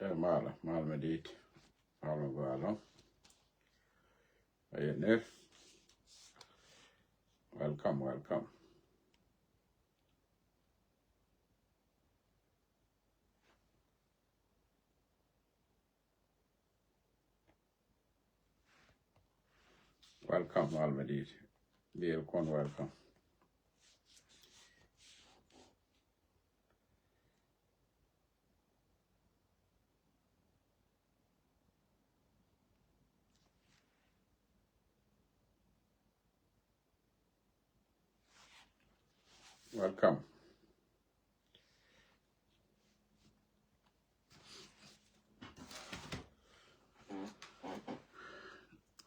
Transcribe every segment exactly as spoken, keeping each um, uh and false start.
Ɛ mal, mal mi dit. Mal mi gɔaa lɔ. Aye ner. Welcome, welcome. Welcome, Almadid. Bill Kwon, welcome. Welcome.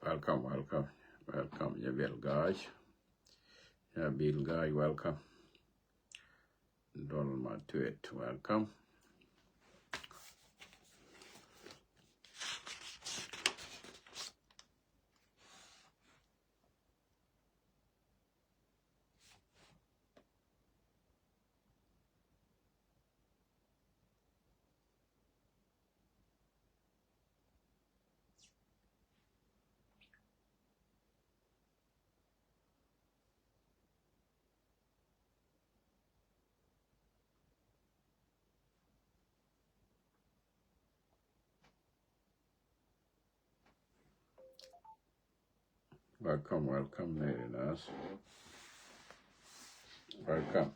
Welcome, welcome, welcome. Ya Bill Gaj. Ya Bill Gaj, welcome. Dolma Tweet, welcome. Welcome, welcome, Neri Nas. Welcome.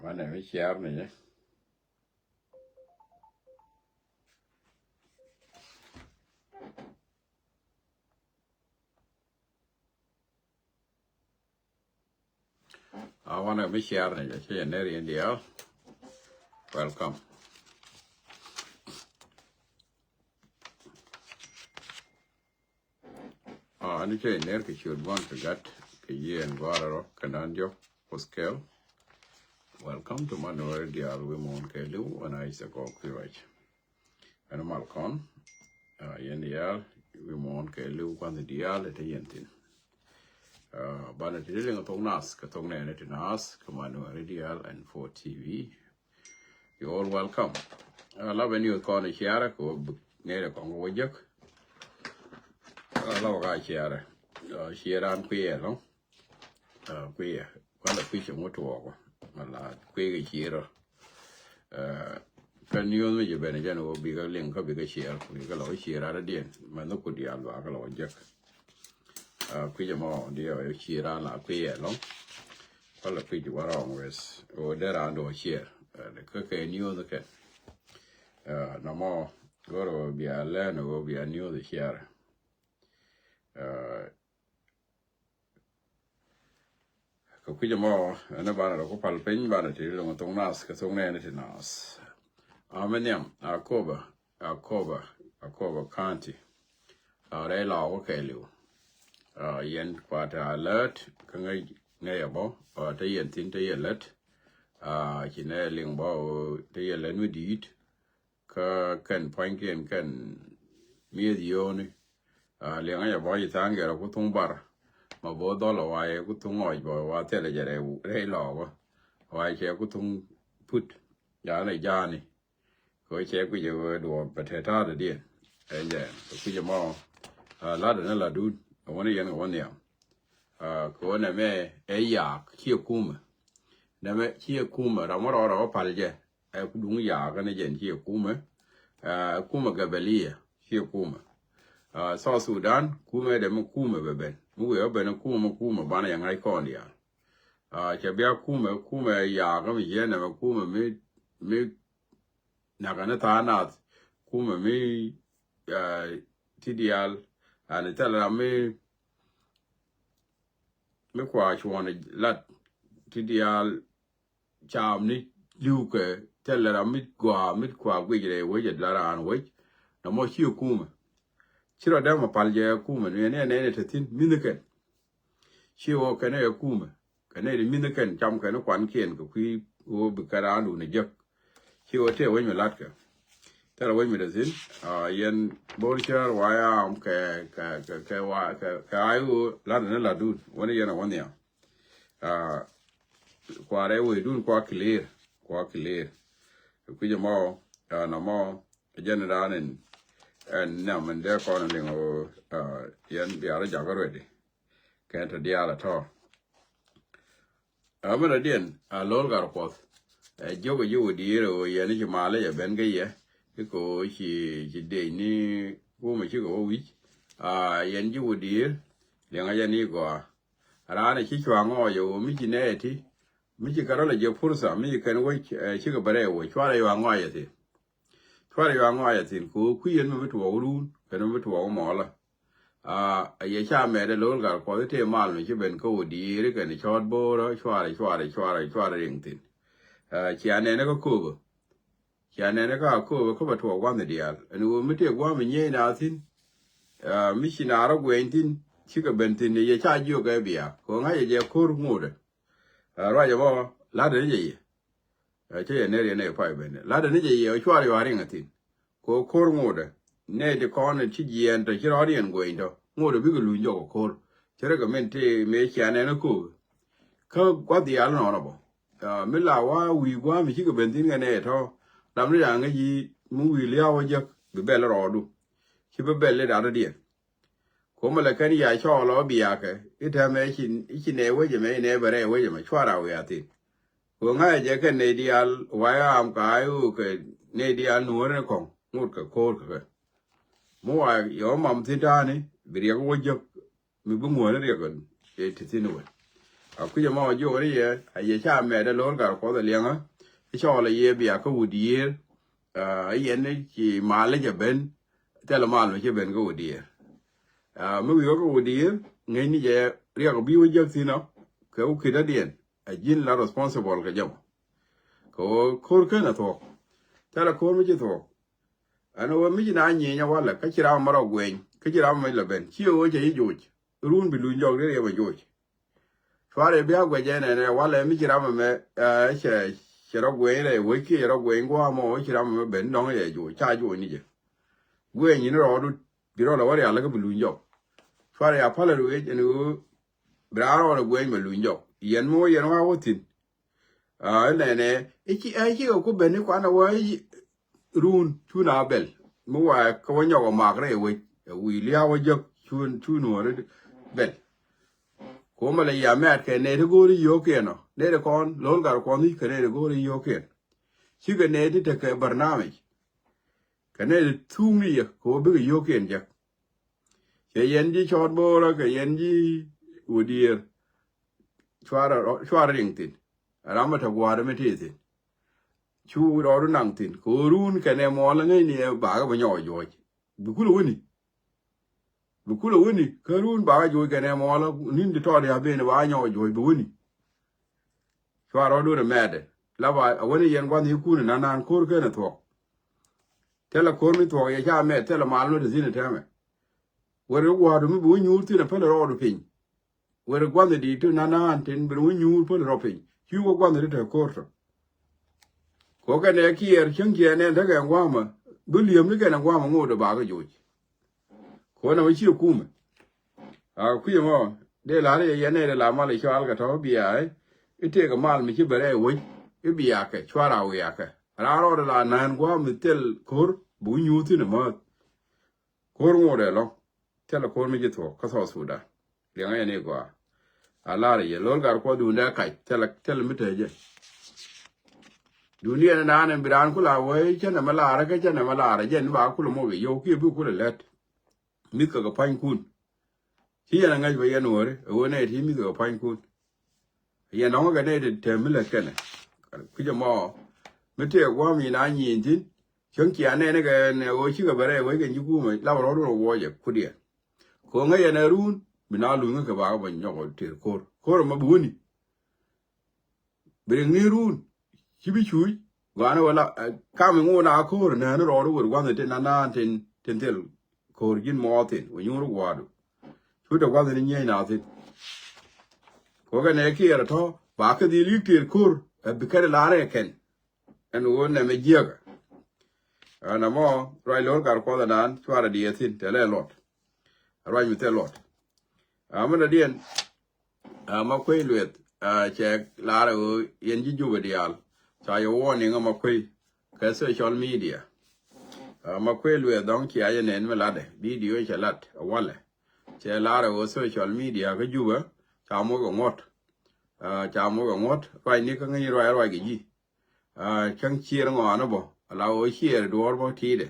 Wanɛ mi ciar ni jɛ. A wanɛ mi ciar ni jɛ, ci jɛ ner in dial. Welcome. A ni cɛ ner kɛ ciöt buɔn kɛ gat kɛ yien guarɛ rɔ kɛ nan diɔk. Welcome to Manuel dial wi̱i̱ muɔ̱ɔ̱n kɛ liw, ɛn a i̱ cɛ kɔk kui̱ ruac. Ɛn mal kɔn, a, yɛn diaal wi̱i̱ muɔ̱ɔ̱n kɛ li̱w kua̱n diaal ɛ te yɛn thi̱n. A, banɛ ti liŋ thok nath kɛ thok nɛɛni ti nath kɛ Manuel diaal ɛn four T V. You all welcome. A, la bɛ ni kɔn ciarɛ kɛ wä bi nɛɛni kɔn kɛ wä jek. A, la wä ka ciarɛ. A, ciarɛ an kuiɛ lɔ. A, kuiɛ kualɛ kui̱ cɛ ŋut tuɔɔkɔ. Ala kui̱ kɛ ciɛ rɔ. A, kä niuth mi jɛ ben jɛn wä bikɛ liŋ kä bikɛ ciɛ rɔ bikɛ lɔ ciɛ rɔ diɛn mɛ ni ku diaal luakä lɔ jek. A, kui̱ jɛ mɔ diɛ wä ciɛ rɔ la kuiɛ lɔ. Kualɛ kui̱ jɛ wä rɔŋ wes wä dee raan dɔ ciɛ. A, kä kɛ niuth kɛ. A, nɔmɔ go̱r wä bia lɛn wä bia niuth ciɛ rɔ. A, Kɛ kui̱c ɛmɔ ɛn banɛ rɔ ku pal piny banɛ ti loŋ thok nath kɛ thok nɛɛni ti nath. Amɛ nhiam Akobo, Akobo, Akobo County. A, rɛy lɔɔk kɛ liw. A, yɛn kuat a lät kä ŋäc ŋäc ɛbɔ, a, te yɛn thi̱n te yɛn lät. A, ci nɛ liŋ bɔ te yɛn lät mi di̱i̱t. Kä kɛn pua̱nykiɛn kɛn mi̱eth yio̱o̱ni. A, liɛŋä jɛ bɔ̱ ji̱ tha̱a̱ŋ gɛr ku thuŋ bar. Ma bo̱o̱ dhɔl a wa yɛ ku thuŋ ŋɔc bä wa thilɛ jɛ rɛy, rɛy lɔɔkä. Wa cɛ ku thuŋ put. Ja̱a̱n ɛ ja̱a̱ni. Kɛ cɛ kui̱c ɛ wee duɔɔp bɛ tɛt ta̱a̱dɛ diɛn. Ɛ jɛ kɛ kui̱c ɛmɔ. A, latdɛ ni latdun ɛ wäni yɛn kɛ wä nhiam. A, kɛ wä nɛmɛ ɛ yaak ciɛ kumɛ. Nɛmɛ ciɛ kumɛ ram wä rɔɔdɛ wä pal jɛ. Ɛ ku duŋ yaak ni jɛn ciɛ kumɛ. A, kumɛ gabɛliɛ ciɛ kumɛ. A, South Sudan kumɛ dɛ mi kumɛ bɛ ben mi wee wä ben kumɛ mi kumɛ banɛ yɛ ŋa̱c kɔn diaal. A, cɛ bia kumɛ, kumɛ yaak mi jiɛn nɛmɛ kumɛ mi, mi nakä ni tha̱a̱ŋ nath. Kumɛ mi, a, ti diaal. Ani thil ram mi, mi kua cuɔ̱n lat ti diaal. Caam ni li̱w kɛ thil ram mi gɔaa mi kua guic rɛy wec ɛ la raan wec. Nɔmɔ ci kumɛ. Ci rɔ dämɛ pal jɛ kumɛ ni nɛ nɛ ni te thi̱n mi̱th kɛn. Ci wä kɛn ɛ kumɛ kɛn ɛ mi̱th kɛn cam kɛn kuankiɛn kɛ kui̱ wä bi kɛ raandu ni jek. Ci wä tëë wec mi latkɛ. Thilɛ wec mi te thi̱n. Yɛn bo̱r cär wa yam kɛ kɛ kɛ kɛ wa kɛ kɛ ay ɣöö la̱t ni la̱t dun wänä yɛn a wä nhiam. Kuarɛ wecdun kua clear, kua clear. Kui̱c ɛmɔ nɔmɔ jɛn dan in ɛn nhiam in dee kɔn liŋ ɣöö yɛn biarä jakä ready. Kɛn te diaal a tɔ̱. Ɛ mɛn rɔ diɛn a lo̱l gat Kuɔth. Ɛ jiök ɛ jiök ɛ di̱i̱r ɛ ɣöö yɛn i̱ ci mal i̱ cɛ ben kä yɛ i̱ kɛ ɣöö ci ci dec ni kumɛ cikɛ wä wi̱c. A yɛn jiök ɛ di̱i̱r liɛŋä jɛ ni gɔaa. Raan ɛ ci cua ŋɔɔc ɛ ɣöö mi ci nɛy ɛ ti mi ci kɛ rɔl ɛ jiɛ pursa mi ci kɛn wec ɛ cikɛ bɛ rɛy wec cuarɛ yua ŋɔɔc ɛ thi̱n. Cuarɛ yua ŋɔɔc ɛ thi̱n kɛ ɣöö kui̱ yɛn mi bi tuɔɔk run kɛn mi bi tuɔɔk mɔɔlä. A yɛ ca mɛt ɛ lo̱l gat Kuɔth i̱ tëë mal mi ci ben kä wä di̱i̱ri kɛn cɔɔt bo̱o̱rä cuarɛ cuarɛ cuarɛ cuarɛ riŋ thi̱n. Cia nɛn kä kööbä. Cia nɛn kä a kööbä kä bɛ tuɔɔk gua̱nh diaal ɛn ɣöö mi tëë gua̱a̱m mi nyiey na thi̱n. Mi ci na rɔ guɛny thi̱n cikɛ ben thi̱n yɛ ca jiök ɛ bia kɛ ɣöö ŋa̱c ɛ jɛ ko̱r ŋotdɛ. Ruac ɛmɔ la̱tdɛ ni jɛ yɛ. Cä yɛ ner yɛn ɛ pay ben la̱tdɛ ni jɛ yɛ cuarɛ yua riŋ a thi̱n. Kɛ ɣöö ko̱r ŋotdɛ nɛy ti kɔn ci jiɛɛn tɔ ci rɔɔdiɛn guɛny tɔ ŋotdɛ bikɛ luny jɔk ɛ ko̱r. Cä rɛ kɛ min ti mëë cia nɛn ɛ köök. Kä gua̱th diaal nɔɔnɔ bä mi la wa wi̱i̱ gua̱a̱m mi cikɛ ben thi̱n kɛ nɛy tɔ. Lam ni da̱a̱ŋ ŋäc yi mi wi̱i̱ lia̱a̱ wä jek bi bɛl rɔɔdu. Ci bi bɛl ni da̱a̱n diɛn. Kuɔmɛ lɛ kɛn ya cɔɔl ɔ biakɛ i̱ tɛmɛ i̱ ci nɛ wecɛ mɛ i̱ nɛ bɛ rɛ wecɛ mɛ cuarɛ a wiaa thi̱n. Kɛ ŋa̱cɛ jɛ kɛ nɛy diaal wayɛ am ka i̱ ɣöö kɛ nɛy diaal nuɔ̱ɔ̱ri ni kɔ̱ŋ ŋot kɛ ko̱o̱r kɛ kɛ. Mi wa yɛ wä mam thi̱n ta̱a̱ni bi riɛk wä jek mi bi ŋuäni riɛk ti thi̱n wä. A kui̱c ɛmɔ jiök ni yɛ a yɛ ca mɛt ɛ lo̱r gat Kuɔth ɛ liɛŋä i̱ cɔɔl ɛ yɛ bia kä wut yiëër. Ɛ yɛn ni ci mal i̱ cɛ ben thilɛ mal mi ci ben kä wut yiëër. Mi wi̱i̱ wä kä wut yiëër ŋäcni jɛ riɛk bi wä jek thi̱n ɔ kɛ wä ki̱t dädiɛn. A ji̱n la responsible kɛ jɛ mɔ. Kɛ ɣöö ko̱r ken a thuɔ̱k. Thilɛ ko̱r mi ci thuɔ̱k. Ɛn ɣöö mi ci na nyieny a walɛ kä ci ram mɛ rɔ guɛny kä ci ram mɛ la ben ci ɣöö cɛ yi joc. Run bi luny jɔk ri riɛm a joc. Cuarɛ bi a guɛc ɛn ɛn ɛ walɛ mi ci ram mɛ cɛ cɛ rɔ guɛny rɛ wec kiɛ cɛ rɔ guɛny gua̱a̱mɔ ci ram mɛ ben dɔ̱ŋ yɛ joc ca joc ni jɛ. Guɛny in rɔɔdu bi rɔ la wä rial kä bi luny jɔk. Cuarɛ a palɛ ruëëc ɛn ɣöö bi raan rɔɔdɛ guɛny mɛ luny jɔk yɛn mi wä yɛn wa wä thi̱n. Ɛ nɛnɛ i̱ ci ɛ cikɛ ku ben i̱ kuanɛ wä run cu na bɛl mi wa kä wä nyɔk ɛ mak rɛy wec ɛ wi̱i̱ lia̱a̱ wä jek cu cu nuɔ̱ɔ̱ri bɛl. Kuɔmɛ lɛ yia mɛt kɛ nɛy ti go̱o̱ri yio̱o̱kiɛn ɔ nɛy ti kɔn lo̱l gat kuɔn i̱ kɛ nɛy ti go̱o̱ri yio̱o̱kiɛn. Cikɛ nɛy ti tekɛ barnamij. Kɛ nɛy ti thuŋni yɛ kɛ wä bikɛ yio̱o̱kiɛn jek. Cɛ yɛn ji̱ cɔɔt bo̱o̱rä kɛ yɛn ji̱ wä diëër. Cuarɛ riŋ thi̱n ɛ ram mi te gua̱a̱r mi tëë thi̱n. Cu rɔɔdu naŋ thi̱n kɛ ɣöö run kɛnɛ muɔɔl ŋäcni ɛ bakä bɛ nyɔk juɔ̱c. Bi kulɛ wäni. Bi kulɛ wäni kä run bakä juɔ̱c kɛnɛ muɔɔl ni̱n ti tɔɔt ya ben ba nyɔk juɔ̱c bi wäni. Cua rɔɔdun ɛ mɛɛtdɛ la ba a wäni yɛn gua̱th ni kun ɛ na̱n na̱a̱n ko̱r ken ɛ thuɔ̱k. Thilɛ ko̱r mi thuɔ̱k yɛ ca mɛt thilɛ mal mi te thi̱n ɛ tɛmɛ. Wër ɛ gua̱a̱du mi bi wä nyuur thi̱n ɛ päl rɔɔdu piny. Wër gua̱nh di̱i̱t ti na̱n na̱a̱n tin ben wä nyuur päl rɔ piny ci wä gua̱nh ti te ko̱r tɔ. Kɛ wä kɛn ɛ kiɛɛr cäŋ ciɛ nɛn tekɛ gua̱a̱mä bi li̱em ni kɛn ɛ gua̱a̱mä ŋot ɛ bakä joc. Kɛ wä nɛ wä ciɛ kumɛ. A kui̱ ɛmɔ dee la̱r yɛ yɛn nɛy dee la mal i̱ cɔal kɛ tɔ̱ bia i̱ tëëkɛ mal mi ci bɛ rɛy wec i̱ biakɛ cuar a wiakɛ. Raan rɔɔdɛ la na̱a̱n gua̱a̱m mi thil ko̱r bi wä nyuur thi̱n ɛ määth. Ko̱r ŋot ɛ lɔ̱ŋ. Thilɛ ko̱r mi ci thuɔ̱k kä South Sudan. Liɛŋä yɛn i̱ gɔaa. A lar yɛ lo̱l gat kuɔth duundɛ kac thilɛ thilɛ mi te jɛ. Duundɛ yɛn naan ɛn bi raan kula wee cä nɛmɛ lar kä cä nɛmɛ lar jɛn ba kulɛ mok i̱ yio̱w kiɛ bi kulɛ lät. Mi̱th kɛ kɛ pa̱nykun. Ci yɛn a ŋäc bä yɛn wääri ɛ ɣöö nɛy ti mi̱th kɛ kɛ pa̱nykun. Yɛn nɔŋä kɛ nɛy ti tɛm mi lät kɛnɛ. Kui̱c ɛmɔ mi tëë gua̱a̱m nyin a nyieny thi̱n. Cäŋ cia nɛn kɛ nɛ ɣöö cikɛ bɛ rɛy wec kɛn ci kumɛ lap rɔɔdun ɛ wuɔcɛ kudiɛn. Ko̱ŋä yɛn ɛ run bi na luŋä kɛ bakä bä nyɔk ɔ tëër ko̱r ko̱r ɛmɔ bi wäni. Bi riŋ ni run ci bi cuuc gua̱a̱n ɛ wä la kam iŋu na ko̱r nään rɔɔdu wër gua̱nh tin na naan tin tin thil. Ko̱r ji̱n mɔɔth thi̱n wä nyuur gua̱a̱du. Cu te gua̱th ni nyieny na thi̱n. Ko̱ kɛ nɛ kiɛɛr ɛ tɔ̱ ba kä dhil yik tëër ko̱r ɛ bi kɛn ɛ la̱r ɛ kɛn. Ɛn ɣöö nɛmɛ jiäkä. Ɛn ɛmɔ ruac lo̱r kar kuɔth ɛnan cuarɛ diɛ thi̱n tɛlɛ luɔt. Ruac mi thil luɔt. Ɛ, mi dɔ̱diɛn, ɛ, Makuei Lueth, ɛ, cɛ lar ɛ ɣöö yɛn ji̱ Jubɛ diaal. Ca yɛ warning ɛ Makuei kɛ social media. Ɛ, Makuei Lueth dɔ̱ŋ cia yɛ nɛn mi latdɛ, video cɛ lat ɛ walɛ. Cɛ lar ɛ ɣöö social media kä Jubɛ ca moc kɛ ŋuɔ̱t. Ɛ, ca moc kɛ ŋuɔ̱t, ruacni kä ŋäcni ruac ruac kɛ ji̱. Ɛ, cäŋ ciɛɛr ŋɔaani bä, ala ɣöö ciɛɛr duɔ̱ɔ̱r bä ti̱i̱dɛ.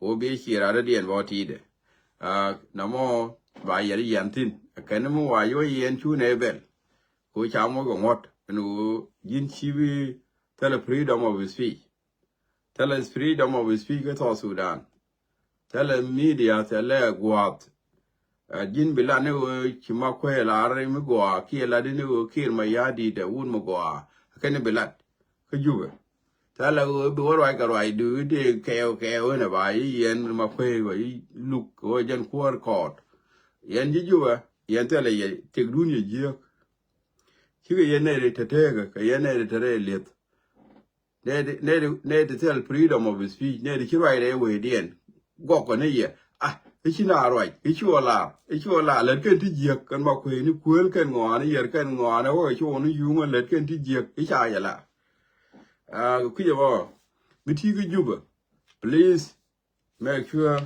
Ɣöö bi ciɛɛr adädiɛn bä ti̱i̱dɛ. Ɛ, nɔmɔ ba yɛr yɛn thi̱n. Ɛ kɛn mi wa yɔ yɛn cu nɛ bɛl. Kɛ ɣöö ca moc kɛ ŋuɔ̱t. Ɛn ɣöö ji̱n ci bi thilɛ freedom of speech. Thilɛ freedom of speech kä South Sudan. Thilɛ media, thilɛ gua̱a̱th. Ɛ, ji̱n bi lat ni ɣöö ci Makuei lar mi gɔaa, kiɛ lat ni ɣöö Kiir Mayardit ɛ wut mi gɔaa. Kɛn bi lat kä Jubɛ. Thilɛ ɣöö bi wä ruac kɛ ruacdu i̱ dee kɛɛw kɛɛw inɛ ba i̱ yɛn Makuei wä i̱ luk ɣöö jɛn kuäär kɔɔt. Yɛn ji̱ Jubɛ, yɛn thilɛ yɛ tëkdun yɛ jiääk. Cikɛ yɛn nɛy ri te teekä, kɛ yɛn nɛy ri te rɛy lieth. Nɛy ti, nɛy ti, nɛy ti thil freedom of speech, nɛy ti ci ruac rɛy wecdiɛn. Gɔkɔ ni yɛ. Ah, i̱ ci na ruac, i̱ ci wä lar, i̱ ci wä lar, lät kɛn ti jiäk, kɛn Makuei ni kuël kɛn ŋɔaani, yɛr kɛn ŋɔaani, wä kɛ ci wä ni yuŋä, lät kɛn ti jiäk, i̱ ca yɛ lar. Ah, kui̱cɛ bä, mi ti kä Jubɛ, please, make sure,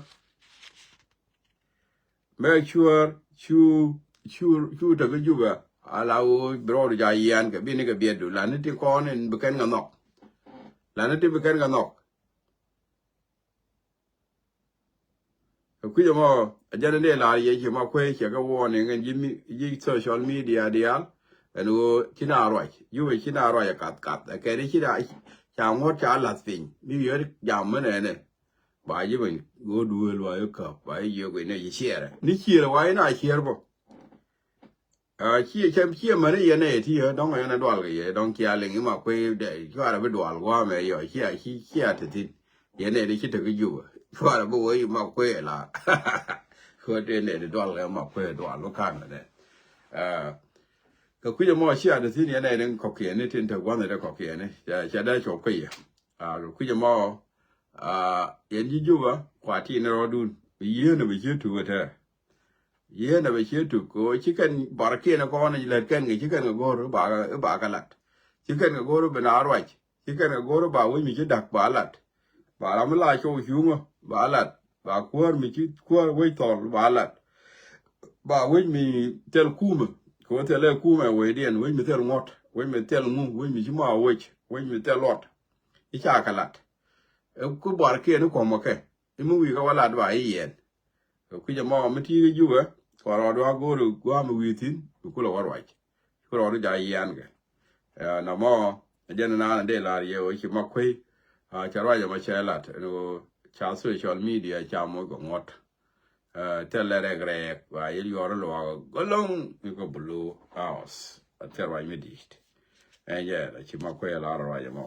make sure cu, cu, cu te kä Jubɛ, ala ɣöö bi rɔɔdu ca yian kɛ bi ni kɛ biɛtdu, la ni ti kɔn in bi kɛn kɛ nhɔk. La ni ti bi kɛn kɛ nhɔk. Kɛ kui̱cɛ mɔ, a jɛn in dee lar yɛ ci Makuei cɛ kɛ warning in ji̱ mi, ji̱ social media diaal. Ɛn ɣöö ci na ruac, Jubɛ ci na ruac ɛ kath kath. Ɛ kɛn i̱ ci na, ca ŋuɔ̱t ca lath piny. Mi yör jam mi nɛnɛ. Ba ji̱ ben ɣöö duëël wa i̱ käp, ba i̱ jiök i̱ nɛ ji̱ ciɛɛrɛ. Ni ciɛɛrɛ wa i̱ na ciɛɛr bä. Ah, ciɛ, ciɛ, ciɛ mɛni yɛn ɛ ti yɛ, dɔ̱ŋ yɛn ɛ dual kɛ yɛ, dɔ̱ŋ cia liŋ i̱ Makuei dɛ, cuarɛ bi dual gua̱a̱mɛ yɔ, cia, ci, cia te thi̱n. Yɛn ɛ ti ci te kä Jubɛ. Cuarɛ bi wee i̱ Makuei la. Kuɛ te nɛ ti dual kɛ Makuei dual, wä ka̱n kɛ dɛ. Ah, kɛ kui̱cɛ mɔ cia te thi̱n yɛn ɛ ni kɔ̱kiɛni tin te gua̱n ɛ te kɔ̱kiɛni. Cia, cia dee cuɔp kä yɛ. Ah, kɛ kui̱cɛ mɔ, ah, yɛn ji̱ Jubɛ, kua tin rɔɔdun. Yieen ɛ bi ci tuk ɛ tɛɛr. Yieen ɛ bɛ cië tuk kɛ ɣöö ci kɛn bɔrkiɛn kɔn lät kɛn kɛ ci kɛn kɛ go̱r i̱ ba, i̱ ba kɛ lat. Ci kɛn kɛ go̱r i̱ bi na ruac. Ci kɛn kɛ go̱r i̱ ba wec mi ci da̱k ba lat. Ba ram mi la cɔw cuŋä ba lat. Ba kuäär mi ci kuäär wec thɔl ba lat. Ba wec mi thil kumä kɛ ɣöö thilɛ kumɛ wecdiɛn, wec mi thil ŋuɔ̱t, wec mi thil ŋu, wec mi ci ma wec, wec mi thil luɔt. I̱ ca kɛ lat. Ɛ ku bɔrkiɛn i̱ kuɔ̱mä kɛ. I̱ mi wi̱i̱ kä wä lat ba i̱ yiɛn. Kɛ kui̱c ɛmɔ mi ti̱i̱ kä Jubɛ, kɛ rɔɔdu a go̱o̱r gua̱a̱m wi̱i̱ thi̱n, bi kulɛ wä ruac. Kɛ rɔɔdu ja̱ yian kɛ. Ɛ, nɔmɔ, ɛ jɛn naan dee lar yɛ wä ci Makuei. A, cɛ ruac ɛmɔ cɛ lat, ɛn ɣöö ca social media ca moc kɛ ŋuɔ̱t. Ɛ, thilɛ rɛk rɛɛk, ba yɛ yuɔr luaak gɔlɔŋ, ni kɛ Blue House. Ɛ thil ruac mi di̱i̱t. Ɛ jɛ, ci Makuei lar ruac ɛmɔ.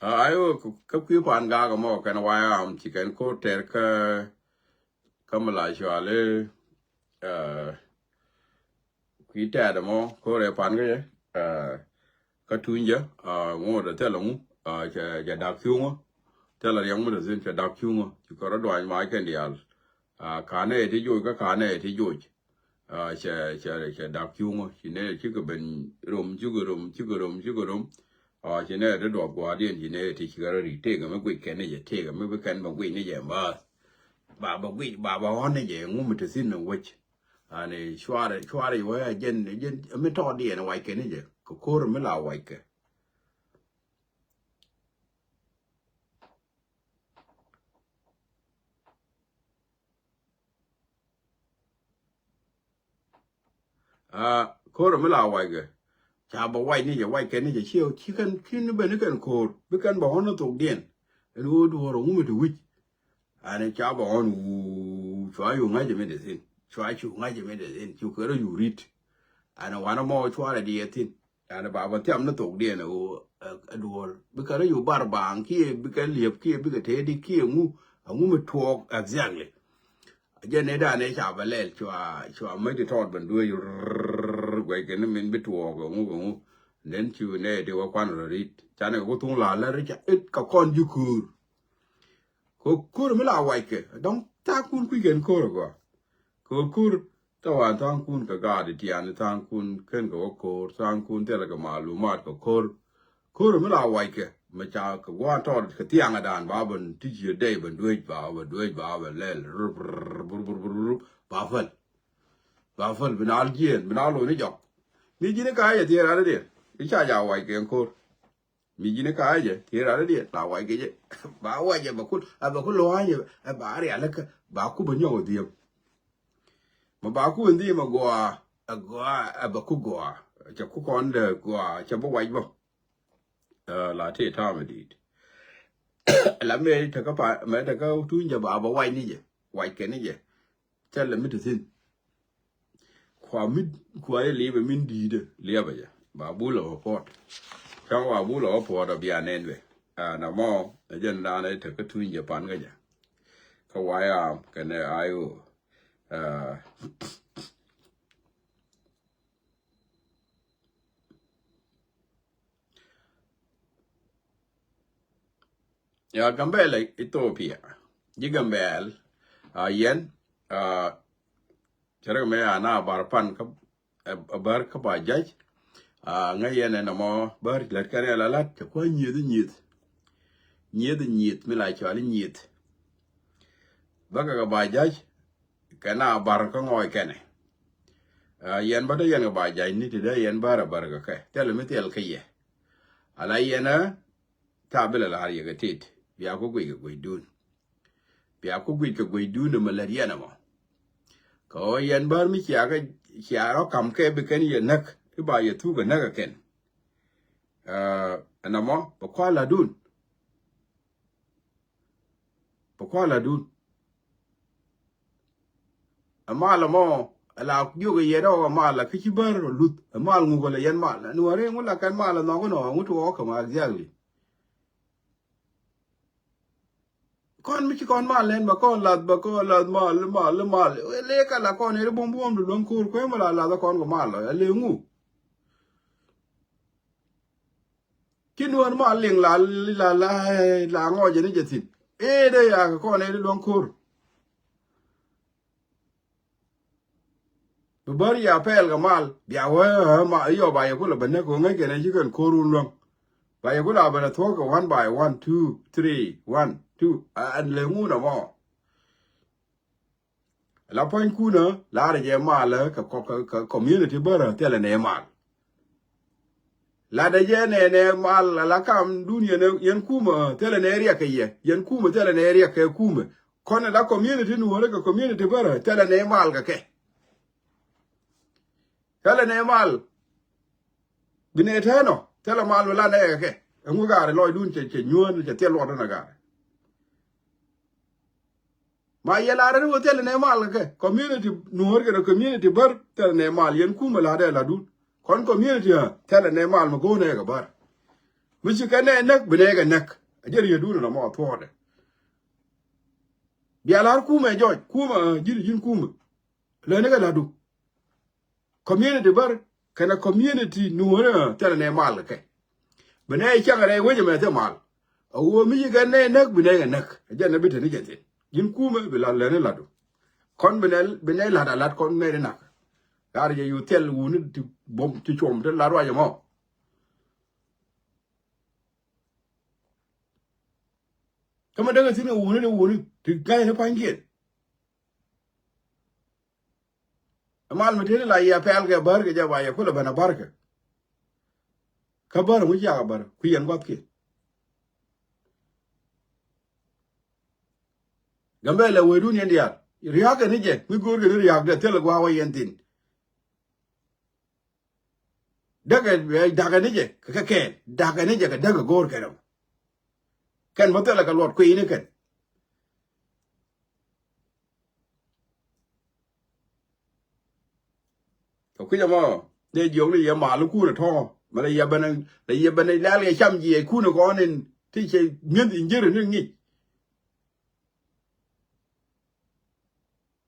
A, aywa, kä kui̱ pan gak mɔ kɛn wayam ci kɛn ko̱r tɛr kä, kä mi la cuali, ɛ, kui̱ tɛɛt mɔ ko̱r ɛ pan kä jɛ, ɛ, kä tuny jɛ, a, ŋot ɛ thɛl ŋu, a, cɛ, cɛ dak cuŋä. Thɛl riɛŋ mi dɛ thin cɛ dak cuŋä. Ci kɔrɔ duany mac kɛn diaal. A, kanɛ ti joc kä kanɛ ti joc. A, cɛ, cɛ, cɛ dak cuŋä. Ci nɛ cikɛ ben rom, cikɛ rom, cikɛ rom, cikɛ rom. A, ci nɛ ti duɔth gua̱a̱rdiɛn, ci nɛ ti cikɛ rɔ ri tëëkɛ mi guic kɛn ni jɛ, tëëkɛ mi bi kɛn bɛ guic ni jɛ mba̱a̱th. Ba bɛ guic, ba bɛ ɣɔn ni jɛ, ŋu mi te thi̱n ni wec. Ani cuarɛ, cuarɛ wee a jɛn, jɛn mi tɔɔdiɛn wac kɛn ni jɛ. Kɛ ko̱r mi la wac kɛ. A, ko̱r mi la wac kɛ. Ca bɛ wac ni jɛ, wac kɛ ni jɛ, ci, ci kɛn, ci ni ben ni kɛn ko̱r. Bi kɛn bɛ ɣɔn ni thokdiɛn. Ɛn ɣöö duɔ̱ɔ̱r ŋu mi te wi̱c. Ani ca bɛ ɣɔn wuu, cua cu ŋa̱c mi dee thin. Cua cu ŋa̱c mi dee thin. Cu kɛ rɔ cu rit. Ani wanɛ mɔ cuarɛ diɛ thin. Yani ba bä thiam ni thokdiɛn ɛ ɣöö, ɛ, ɛ duɔ̱ɔ̱r. Bikɛ rɔ yu bar baaŋ kiɛ bikɛ liep kiɛ bikɛ tëëdi kiɛ ŋu, ɛ ŋu mi tuɔɔk exactly. Jɛ nɛ danɛ ca bɛ lɛl cua, cua mäc ti tɔɔt ben duee yu rrrr guɛc kɛ ni min bi tuɔɔk ɛ ŋu, ɛ ŋu. Nɛn ci wä nɛ ti wä kuan rɔ rit. Canɛ kɛ ku thuŋ la lär ca it ka kɔn ji̱ kuur. Kɛ ko̱r mi la wackɛ dɔ̱ŋ tha̱a̱ŋ kun kui̱ kɛn ko̱r ɛ gɔaa. Kɛ ko̱r tha̱a̱ŋ tha̱a̱ŋ kun kɛ gaat tian tha̱a̱ŋ kun kɛn kɛ wä ko̱r tha̱a̱ŋ kun thilɛ kɛ malumat kɛ ko̱r. Ko̱r mi la wackɛ mɛ ca kɛ gua̱a̱n tɔɔt kɛ thiaŋdan ba ben ti ci dɛy ben duec ba ben duec ba ben lɛl rur rur rur rur ba päl. Ba päl bi na jiɛn bi na lo̱c ni jɔk. Mi ji̱n i̱ ka jɛ thiee rat idiɛ i̱ ca ja wackɛ ko̱r. Mi ji̱n i̱ ka jɛ thiee rat idiɛ la wackɛ jɛ. Ba wackɛ bɛ kul a bɛ kul lua̱a̱nyɛ ɛ ba rialikä ba ku bɛ nyɔk ɛ dhiep. Mɛ ba ku in dhiep mɛ gɔaa ɛ gɔaa ɛ bɛ ku gɔaa. Cɛ ku kɔn dee gɔaa cɛ bi wac bä. Ɛ, la tëë ta̱a̱ mi di̱i̱t. La mëë tekä pa mëë tekä tuny jɛ ba bä wac ni jɛ. Wac kɛ ni jɛ. Thilɛ mi te thi̱n. Kua mi kua jɛ liepɛ min di̱i̱dä liepɛ jɛ ba bul ɛ wä puɔt. Cäŋ ba bul ɛ wä puɔt ɔ bia nɛn bɛ. Ɛ, na mɔ ɛ jɛn daanɛ tekä tuny jɛ pan kä jɛ. Kä wayam kɛnɛ ayo. Ɛ, Ya Gambɛl Ethiopia. Ji̱ Gambɛl a yɛn a cɛ rɛ mɛ a na bar pan kä a bar kä ba jac. A ŋäc yɛn ɛn ɛmɔ bar lät kɛn ɛ la lat cɛ kua̱ nyieth nyieth. Nyieth nyieth mi la cɔal nyieth. Bäkɛ kɛ ba jac kɛ na bar kä ŋɔɔc kɛnɛ. A yɛn bä te yɛn kɛ ba jac ni ti dee yɛn bar a bar kɛ kɛ thil mi thil kä yɛ. Ala yɛn ɛ Ca bi lɛ la̱r yɛ kɛ tet bia ku guic kɛ guicdun. Bia ku guic kɛ guicdun ɛmɛ lät yɛn ɛmɔ. Kɛ ɣöö yɛn bär mi cia kɛ cia rɔ kam kɛ bi kɛn yɛ näk i̱ ba yɛ thuk ɛ näk ɛ kɛn. Ɛnɛ mɔ bɛ kua̱r la̱tdun. Bɛ kua̱r la̱tdun. Ɛ mal ɛmɔ ɛ la jiök ɛ yɛt ɛ ɣɔk ɛ mal ɛ kä ci bär ɛ luth ɛ mal ŋuk ɛ lɛ yɛn mal ɛ ni wä ri ŋu la kɛn mal ɛ nhɔk inɔ ŋu tuɔɔk kɛ mal exactly. Kɔn mi ci kɔn mal nɛn bɛ kɔn lath bɛ kɔn lath mal mal mal. Lek ala kɔn eri buɔm buɔm di luäŋ ko̱r kueŋ mi la lath kɔn kɛ mal ɛ lek ŋu. Ci nuɔ̱ɔ̱r mal liŋ la la la la ŋɔc jɛ ni jɛ thi̱n. Ee dee ya kɛ kɔn eri luäŋ ko̱r. Bi bär ya pɛɛl kɛ mal bia wee ma iyɔ ba yɛ kulɛ bä näk kɛ ŋäc kɛn ɛ ci kɛn ko̱r wun luäŋ. Ba yɛ kulɛ a bɛ lɛ thuɔ̱k kɛ one by one, two, three, one, two. Ɛn lɛ ŋun ɛmɔ. La pua̱nykunä la rɛ jɛ mal kɛ kɛ community bärä thilɛ nɛ mal. La dɛ jɛ nɛ nɛ mal la kam dun yɛn yɛn kumä thilɛ nɛ riɛk kɛ yɛ yɛn kumä thilɛ nɛ riɛk kɛ kumä. Kɔn la community nuɔrɛ kɛ community bärä thilɛ nɛ mal kɛ kɛ. Thilɛ nɛ mal. Bi nɛ tɛnɔ thilɛ mal mi la nɛ kɛ kɛ. Ɛŋu gaari lɔcdun cɛ cɛ nyuän cɛ thil luɔtdun a gaari. Ma yɛ lar ni wä thilɛ nɛ mal kɛ community nuɔr kɛ community bär thilɛ nɛ mal yɛn kumɛ la dɛ la dun. Kɔn community ha thilɛ nɛ mal mi go̱o̱nɛ kɛ bär. Mi ci kɛ nɛ näk bi nɛ kɛ näk. A jɛ riɛ dun na mɔ thuɔɔdɛ. Bia lar kumɛ jɔc kumɛ ji̱n ji̱n kumɛ. Lɛ ni kɛ la du. Community bär kɛnɛ community nuɔrɛ thilɛ nɛ mal kɛ. Bi nɛ cäŋ rɛy wecɛ mɛ thil mal. A wä mi ci kɛ nɛ näk bi nɛ kɛ näk. Jɛn nɛ bi te ni jɛ thin. Ji̱n kumɛ bi la lɛni lat du. Kɔn bi nɛ bi nɛ lat a lat kɔn nɛ di nak. Lar jɛ yu thil wuni ti bom ti cuɔm ti lat ruac ɛmɔ. Kä mi däŋ a thin kɛ wuni di wuni ti ga̱y ni pa̱nykiɛn. Mal mi tëëni la yɛ pɛl kɛ bär kɛ jɛ ba yɛ kulɛ ben a bär kɛ. Kä bär mi ciak a bär ku yɛn guath kiɛ. Gambɛl ɛ wee dun yɛn diaal ria̱a̱k kɛ ni jɛ mi go̱o̱r kɛ ni ria̱a̱k dɛ thil gua̱a̱k wä yɛn thin. Däkɛ dakɛ ni jɛ kɛ kɛn dakɛ ni jɛ kɛ däkɛ go̱o̱r kɛn. Kɛn bä thilɛ kɛ luɔt kui̱ni kɛn. Kɛ kui̱c ɛmɔ dee jiɔk ni yɛ mal kun ɛ tɔ̱ mɛ lɛ yɛ ben lɛ yɛ ben lɛl kɛ cam jiɛc kun ɛ kɔn in ti cɛ mi̱eth in ji̱r ni ŋic.